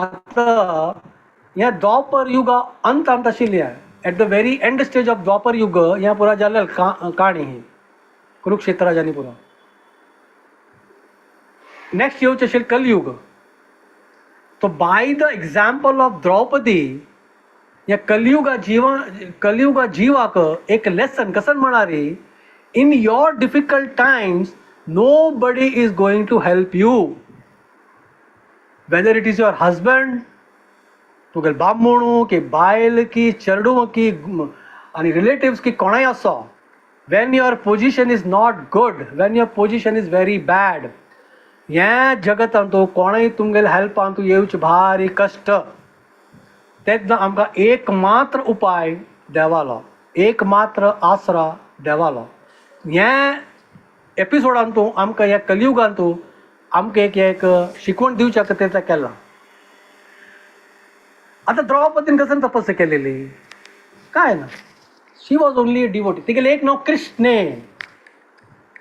Speaker 2: आतां ह्या द्वापर युगा अंत अंत आशिल्ली at the very end stage of Dwapar Yuga ह्या पुरा जाल्ले काणी ही कुरुक्षेत्राजानी पुरा. नेक्स्ट येवचें आशिल्लें कलयुग. तो by the example of Draupadi ह्या कलयुगा जिवा कलयुगा जिवाक एक लेसन कसन म्हळ्यार in your difficult times nobody is going to help you, whether it is your husband तुगेले बामणू की बायल की चेडूं की आनी रिलेटिव्स की कोणाय आसो, when your position is not good, when your position is very bad, हें जगतांत तूं कोणूय तुमगेले हेल्पान तूं येवचें भारी कश्ट. तेन्ना आमकां एक मात्र उपाय देवालो, एक मात्र आसरा देवालो. हें एपिसोडान तूं आमकां ह्या कलयुगान तूं आमकां एक एक शिकवण दिवच्या खातीर तें केलां. आतां द्रौपदीन कसन तपस्या केलेली काय ना, she was only a devotee. तिगेलें एक नांव कृष्णे.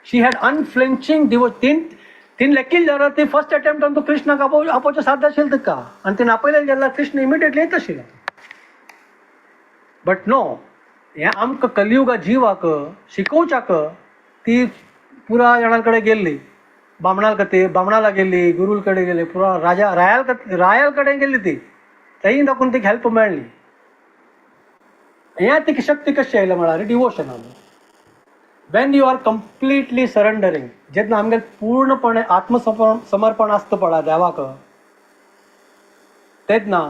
Speaker 2: She had unflinching तीन तीन लेकील जाल्यार ती फर्स्ट अटेम्प्टान तूं कृष्णाक आपोवचें साध्य आशिल्लें तिका आनी तिणें आपयलें जाल्यार कृष्ण इमिडिएटली येत आशिल्लो. बट नो, हें आमकां कलयुगा जिवाक शिकोवच्याक ती पुरा जाणां कडेन गेल्ली, बामणाल खातीर बामणाला गेल्ली, गुरूल कडेन गेली, पुरा राजा रायाल रायाल कडेन गेल्ली ती, थंय दाखोवन तिका हेल्प मेळ्ळी. हें तिका शक्ती कशी आयल्या म्हळ्यार डिवोशनान. When you are completely surrendering, जेन्ना आमगेलें पूर्णपणे आत्मसमर्पण समर्पण आसता पळय देवाक, तेन्ना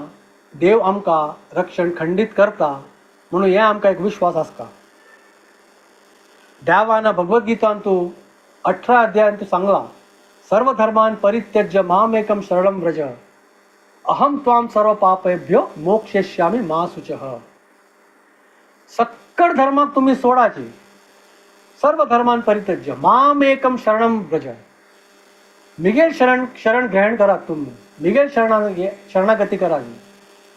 Speaker 2: देव आमकां रक्षण खंडीत करता म्हणून हें आमकां एक विश्वास आसता. देवान भगवद्गीतान तूं 18 अध्यायान तूं सांगलां, सर्व धर्मान परित्यज्य मामेकम शरणं व्रज अहम त्वाम सर्व पापेभ्यो मोक्षयिष्यामि मा शुचः. सक्कड धर्माक तुमी सोडाची, सर्व धर्मान परित्यज्य मामेकम शरणं व्रज, मिगेल शरण शरण ग्रहण करात तुमी, मिगेल शरणा शरणागती करात.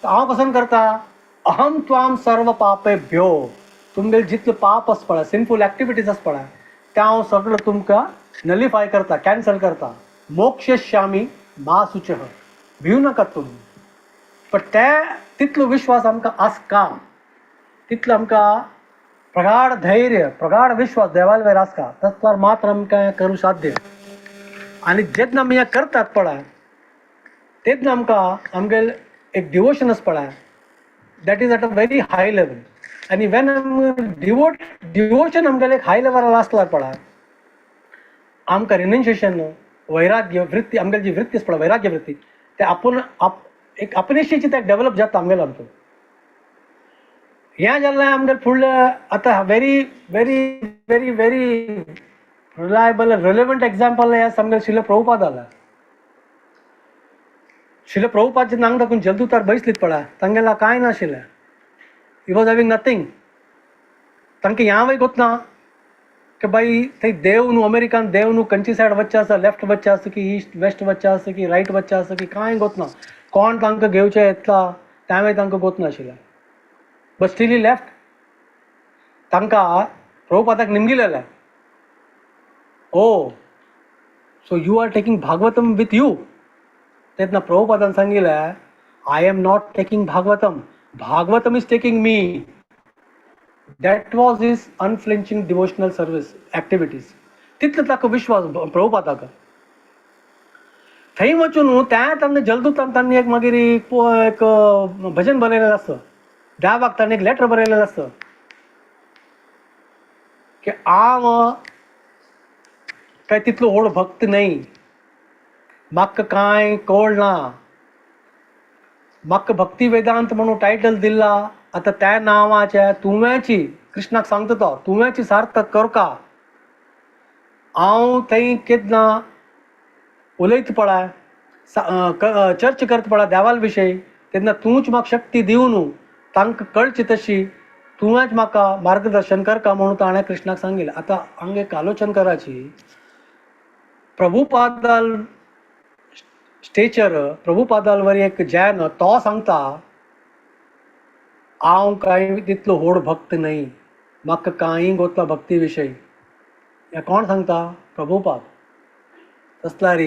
Speaker 2: हांव कसन करता, अहम त्वाम सर्व पापेभ्यो, तुमगेले जितले पाप आसा पळय, सिनफूल एक्टिविटीज आसा पळय, ते हांव सगळें तुमकां नलिफाय करता, कॅन्सल करता. मोक्षयिष्यामि मा शुचः, भिवू नाकात तुमी. पण ते तितलो विश्वास आमकां आसका, तितलो आमकां प्रगाढ धैर्य, प्रगाढ विश्वास देवाल वयर आसका, तसल्यार मात्र आमकां करूं साध्य. आनी जेन्ना आमी हें करतात पळय तेन्ना आमकां आमगेलें एक डिवोशन आसा पळय, that is at a very high level. आनी when devotion आमगेलें एक हाय लेवलार आसल्यार पळय आमकां रिनन्सिएशन, वैराग्य वृत्ती, आमगेली जी वृत्ती आसा पळय वैराग्य वृत्ती, ते आपूण आप एक आपणेशीची ते डेवलप जाता आमगेलो आमचो. हें जाल्लें आमगेलें फुडलें आतां very very very very reliable relevant example हें आमगेलें श्रील प्रभुपाद जालें. श्रील प्रभुपाद जेन्ना हांगा दाखोवन जलदूतार बैसलीत पळय, तांगेला कांय नाशिल्लें, he was having nothing. तांकां ह्या वय गोतना की बाई थंय देव न्हू, अमेरिकान देव न्हू, खंयची सायड वच्चें आसा, लेफ्ट वच्चें आसा की ईस्ट वेस्ट वच्चें आसा की रायट वच्चें आसा की कांय गोतना, कोण तांकां घेवचें येतला तें तांकां गोत नाशिल्लें. But still he left. तांकां प्रभुपादाक निमगिलेलें, oh so you are taking Bhagavatam with you. तेन्ना प्रभुपादान सांगिल्लें, I am not taking Bhagavatam, Bhagavatam is taking me. That was his unflinching devotional service activities. तितलो ताका विश्वास प्रभुपादाक. थंय वचून न्हू त्या तांणी जलदूतान तांणी एक मागीर एक भजन बरयलेलें आसता, देवाक तांणी एक लेटर बरयलेलें आसता की हांव काय तितलो व्हड भक्त न्हय, म्हाका कांय कळना, म्हाका भक्ती वेदांत म्हणून टायटल दिला, आतां त्या नांवाच्या तुवेंची कृष्णाक सांगता तो तुवेंची सार्थक करका. हांव थंय केन्ना उलयता पळय, चर्चा करता पळय देवाल विशय, तेन्ना तूंच म्हाका शक्ती दिवन तांकां कळची तशी तुवेंच म्हाका मार्गदर्शन करका म्हणून ताणें कृष्णाक सांगिल्लें. आतां हांगा एक आलोचन कराची, प्रभुपादाल स्टेचर, प्रभुपादाल वरी एक जैन तो सांगता हांव कांय तितलो व्हड भक्त न्हय, म्हाका कांय गोतला भक्ती विशय. हें कोण सांगता? प्रभुपाद. तसल्यार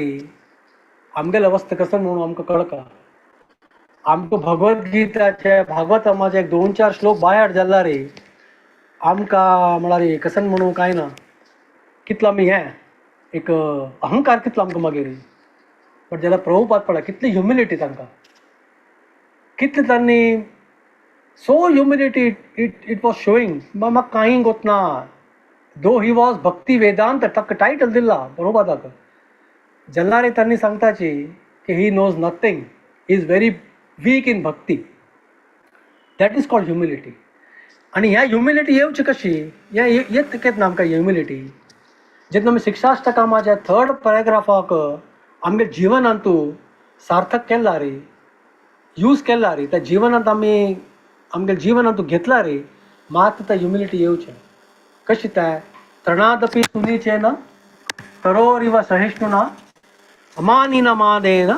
Speaker 2: आमगेले अवस्था कसो म्हणून आमकां कळका. आमकां भगवद्गीताचे भागवतमाचे एक दोन चार श्लोक बायार जाल्यार रे आमकां म्हळ्यार कसन म्हणून कांय ना, कितलो आमी हें एक अहंकार कितलो आमकां मागीर. बट जाल्यार प्रभुपाद पळय कितली ह्युमिलिटी तांकां, कितली तांणी so humility it it was showing. म्हाका कांय गोतना, दो he was भक्ती वेदांत ताका टायटल दिला प्रभुपादाक, जाल्यार तांणी सांगताची की he knows nothing, he is very weak in bhakti. That is called humility. आनी ह्या ह्युमिलिटी येवची कशी, ह्या येत केन्ना आमकां ह्युमिलिटी? जेन्ना आमी शिक्षाष्टकामाच्या थर्ड पॅराग्राफाक आमगे जिवनांतू सार्थक केला रे, यूज केला रे, त्या जिवनांत आमी आमगे जिवनांतू घेतला रे, मात त्या ह्युमिलिटी येवचें कशी? त्या तृणादपी सुनीचेन तरोरिव सहिष्णुना अमानिन मानेन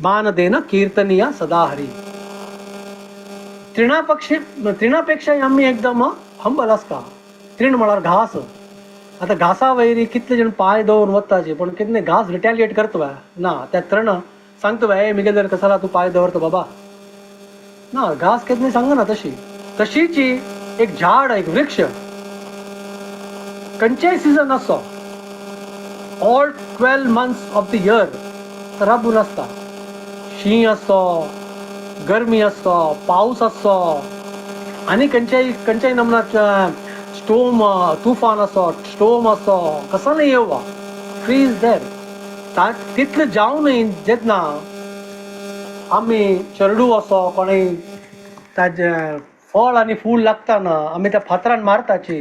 Speaker 2: मानदेन कीर्तनीय सदा हरी. तृणापक्षी तृणापेक्षा आमी एकदम हंबल आसता. तृण म्हळ्यार घास. आतां घासा वयर कितले जाण पांय दवरून वताचे, पूण कितले घास रिटेलिएट करता ना, त्या तृण सांगता ए मिगेल कसाला तूं पांय दवरता बाबा ना, घास केन्ना सांगना तशी. तशीच एक झाड, एक वृक्ष खंयचेय सिजन आसो, all 12 months of the year राबून आसता. शीं आसो, गरमी आसो, पावस आसो, आनी खंयच्याय खंयच्याय नमुन्याचे स्टोम, तुफान आसो, स्टोम आसो, कसो न्ही येवं, ट्री is there. तितलें जावनूय जेन्ना आमी चेडू असो कोणूय ताजें फळ आनी फूल लागता ना, आमी त्या फातरान मारताची,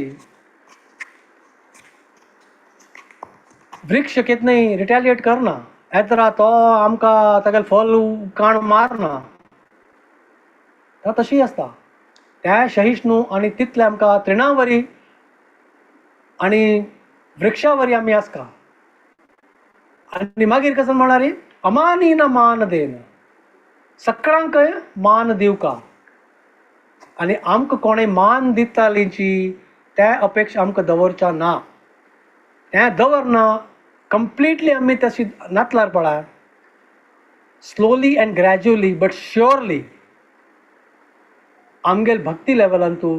Speaker 2: वृक्ष केन्नाय रिटेलिएट करना, येता तो आमकां तागेलें फळ काण मारना. तशी आसता त्या सहिष्णू आनी तितले आमकां तृणावरी आनी वृक्षावरी आमी आसता. आनी मागीर कसो म्हळ्यार अमानीन मान देन, सगळ्यांक मान दिवका आनी आमकां कोणें मान दितालीची त्या अपेक्षा आमकां दवरच्या ना. तें दवरना कंप्लिटली आमी तशी नातलार पळय, slowly and gradually but surely आमगेल भक्ती लेवलान तूं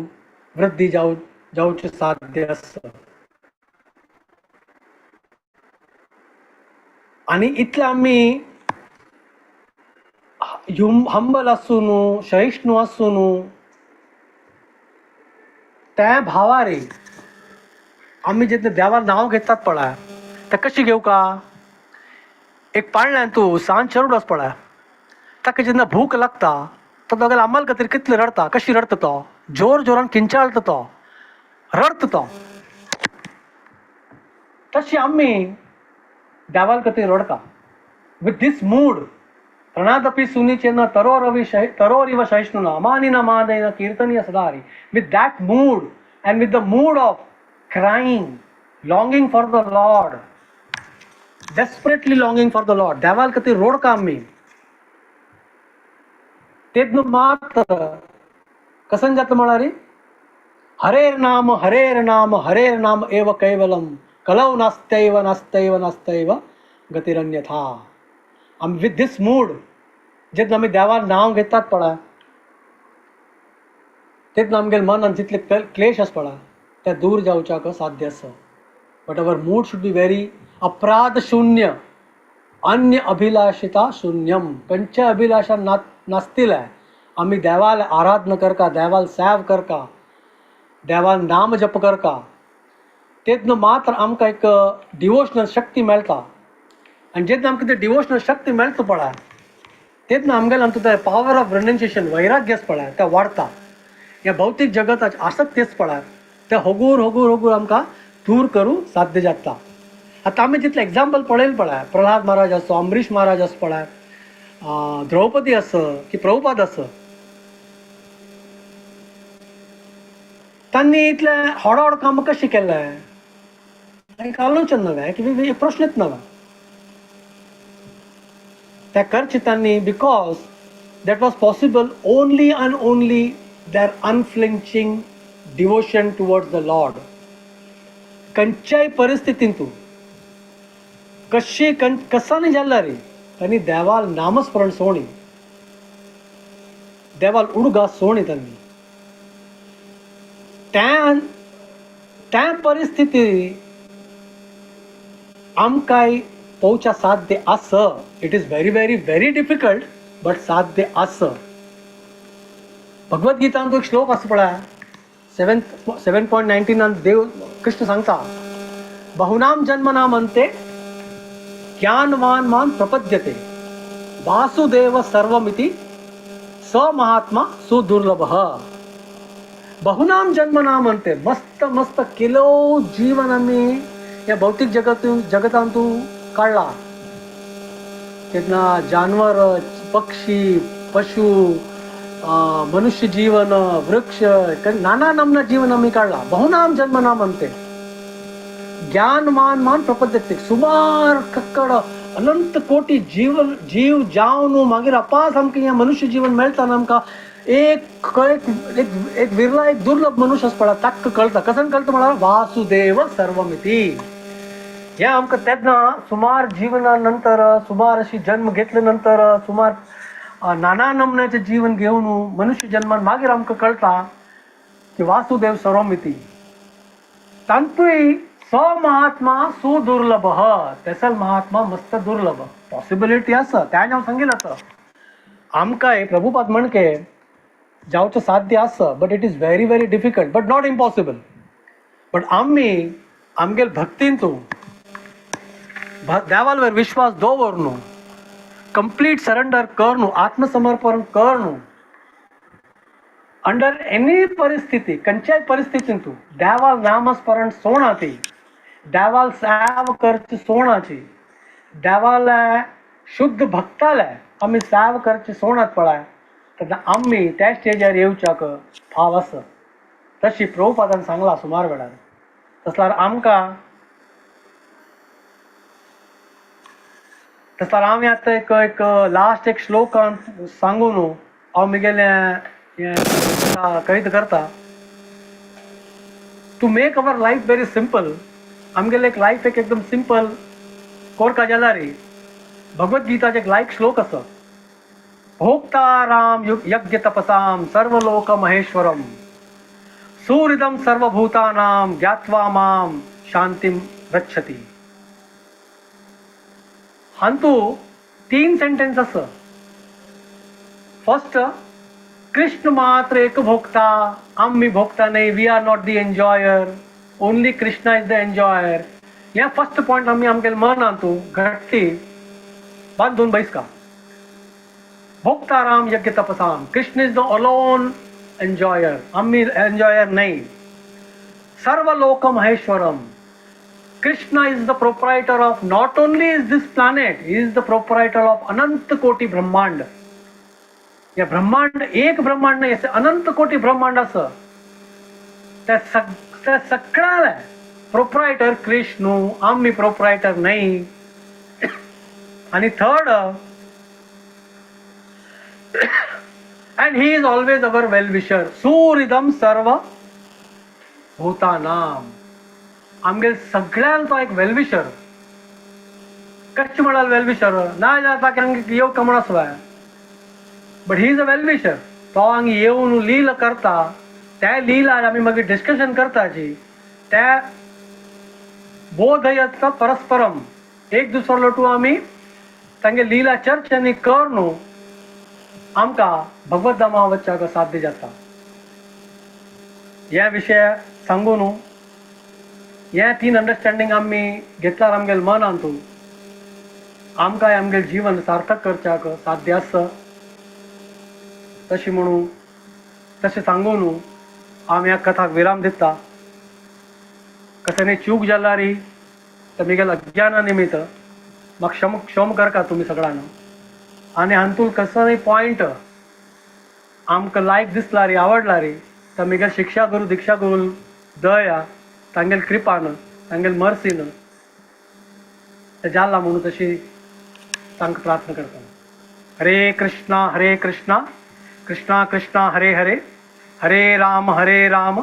Speaker 2: वृद्धी जावचें साध्य आसा. आनी इतलें आमी हंबल आसूं न्हू, सहिष्णू आसूं न्हू, त्या भावारे आमी जेन्ना देवा नांव घेतात पळय, तें कशें घेवका? एक पाळण्यान तूं सान चेडूं आसा पळय, ताका जेन्ना भूक लागता तो तागेल्या अम्माल खातीर कितले रडटा, कशी रडटा तो, जोर जोरान किंचाळटा तो, रडटा तो. तशी आमी देवाल खातीर रडटा विथ these mood. तृणादपि सुनीचेन तरोरवि तरोरिव सहिष्णुना अमानिन मानेन कीर्तनीय सदा Hari. With that mood and with the mood of crying, longing for the Lord, desperately longing for the Lord, देवाल खातीर रोडका आमी, तेन्ना मात्र कसन जाता म्हळ्यार हरेर नाम हरेर नाम हरेर नाम एव कैवलम कलौ नास्त्यैव नास्त्यैव नास्त्यैव गतिरन्यथा. आमी विथ these mood जेन्ना आमी देवा नांव घेतात पळय तेन्ना आमगेले मनान जितले क्लेश आसा पळय ते दूर जावच्याक साध्य आसा. But our mood should be very अपराध शून्य, अन्य अभिलाषिता शून्यम. खंयच्या अभिलाषा नासतिले आमी देवाल आराधना करका, देवाल सेव करका, देवाल नाम जप करका, तेन्ना मात्र आमकां एक डिवोशनल शक्ती मेळटा. आनी जेन्ना आमकां ते डिवोशनल शक्ती मेळटा पळय तेन्ना आमगेले आमचो ते पावर ऑफ रिनन्सिएशन, वैराग्य आसा पळय तें वाडटा. ह्या भौतीक जगताची आसक्ती आसा पळय तें हगूर हगूर हगूर आमकां दूर करूं साध्य जाता. आतां आमी जितलें एग्जाम्पल पळयलें पळय, प्रल्हाद महाराज आसो, अमरीश महाराज आसा पळय, द्रौपदी आसा की प्रभुपाद आसा, तांणी इतलें व्हड व्हड काम कशें केलें? एक आलोचन नवें की एक प्रश्नच नवें त्या करचें तांणी, because that was possible only and only their unflinching devotion towards the Lord. खंयच्याय परिस्थितींतू कशी कसानी जाल्यार तांणी देवाल नामस्मरण सोणी, देवाल उडगास सोणी तांणी. त्या त्या परिस्थिती आमकांय पोवच्या साध्य आसा. It is very very very difficult but साध्य आसा. भगवद्गीतांत एक श्लोक आसा पळय, 7.19 देव कृष्ण सांगता, बहुनाम जन्मनाम अंते ज्ञानवान मान प्रपद्यते वासुदेव सर्वमिति स महात्मा सुदुर्लभ. बहुनाम जन्मनाम अंते, मस्त मस्त किलो जीवन आमी ह्या भौतीक जगतांतू काडला. तेन्ना जानवर, पक्षी, पशु, मनुष्य जीवन, वृक्ष, नाना नामना जीवन आमी काडला. बहुनाम जन्मनाम अंते ज्ञानवान मान प्रपद्यते. सुमार कक्कड अनंत कोटी जीव जीव जावन मागीर अपास आमकां हें मनुष्य जीवन मेळटा न्हू आमकां. एक एक एक विरला एक दुर्लभ मनुष्य आसा पळय ताका कळटा. कसन कळटा म्हळ्यार वासुदेव सर्वमिती. हें आमकां तेन्ना सुमार जिवना नंतर, सुमार अशी जन्म घेतले नंतर, सुमार नाना नमुन्याचें जीवन घेवन मनुष्य जन्मान मागीर आमकां कळटा की वासुदेव सर्वमिती. तांतूय स महात्मा सुदुर्लभ, तेसल महात्मा मस्त दुर्लभ. पॉसिबिलिटी आसा तें हांव सांगिल. आतां आमकांय प्रभुपाद म्हणके जावचें साध्य आसा, but it is very very difficult but not impossible. But आमी आमगेले भक्तीन तूं देवालवर विश्वास दवर न्हू, कंप्लीट सरेंडर कर न्हू, आत्मसमर्पण कर न्हू, अंडर एनी परिस्थिती, खंयच्याय परिस्थितीन तूं देवाल नामस्मरण सोणाती, देवाल सेव करची सोणाची, देवाले शुद्ध भक्ताले आमी सेव करची सोणात पळय, तेन्ना आमी त्या स्टेजार येवच्याक फाव आसा. तशी प्रभुपादान सांगलां सुमार वेळार. तसल्यार आमकां तसल्यार हांव आतां एक एक लास्ट एक श्लोक सांगून हांव म्हगेलें हें कैद करता. To make our life very simple, आमगेलें एक लायफ एक एकदम सिंपल कोरका जाल्यार भगवद्गीताचे एक लायक श्लोक आसा, भोक्ताराम यज्ञ तपसाम सर्वलोक महेश्वरम सुहृदम सर्वभूतानां ज्ञात्वा मां शांतीम रक्षती. हांतू तीन सेंटेन्स आसा. फर्स्ट, कृष्ण मात्र एक भोक्ता, आम्ही भोक्ता नाही. We are not the enjoyer, only Krishna is the enjoyer. ह्या फर्स्ट पॉयंट आमी आमगेले मनांतू घट्टी बांदून बैसका. भोक्ताराम यज्ञ तपसाम, Krishna is the alone enjoyer, आम्ही एन्जॉयर नाही. सर्व लोक Maheshwaram, Krishna is the proprietor of not only is this planet, he is the proprietor of अनंत कोटी ब्रह्मांड. या ब्रह्मांड एक ब्रह्मांड नाही, असे अनंत कोटी ब्रह्मांड असं त्या सगळ्याला प्रोप्रायटर कृष्णू, आम्ही प्रोप्रायटर नाही. आणि third, and he is always our well wisher, सुहृदम सर्व भूतानाम. आमगेले सगळ्यांचो एक वेल विशर. कशें म्हळ्यार वेल विशर ना जाता की आमगे येवका म्हण आसवाय. But he is a well wisher. तो हांगा येवन लीला करता, त्या लीला आमी मागीर डिस्कशन करताची, त्या बोधयत परस्परम, एक दुसरो लोटू आमी तांगे लीला चर्चेनी कर न्हू आमकां भगवत धामा वचपाक साध्य जाता. ह्या विशया सांगू न्हू, हे तीन अंडरस्टँडींग आमी घेतल्यार आमगेले मनांतू आमकां आमगेलें जीवन सार्थक करच्याक साध्य आसा. तशें म्हणून, तशें सांगू न्हू, आमी ह्या कथाक विराम दिता. कसल्यानी चूक जाल्यार तर मिगेल अज्ञाना निमित्त म्हाका क्षम क्षम करका तुमी सगळ्यांनी. आनी हातूंत कसलोय पॉयंट आमकां लायक दिसला रे, आवडला रे, तर मिगेल शिक्षा गुरू, दीक्षा गुरू दया, तांगेल कृपान, तांगेल मर्सीन ते जाला म्हणून तशी तांकां प्रार्थना करता. हरे कृष्णा हरे कृष्णा, कृष्णा कृष्णा हरे हरे, हरे राम हरे राम,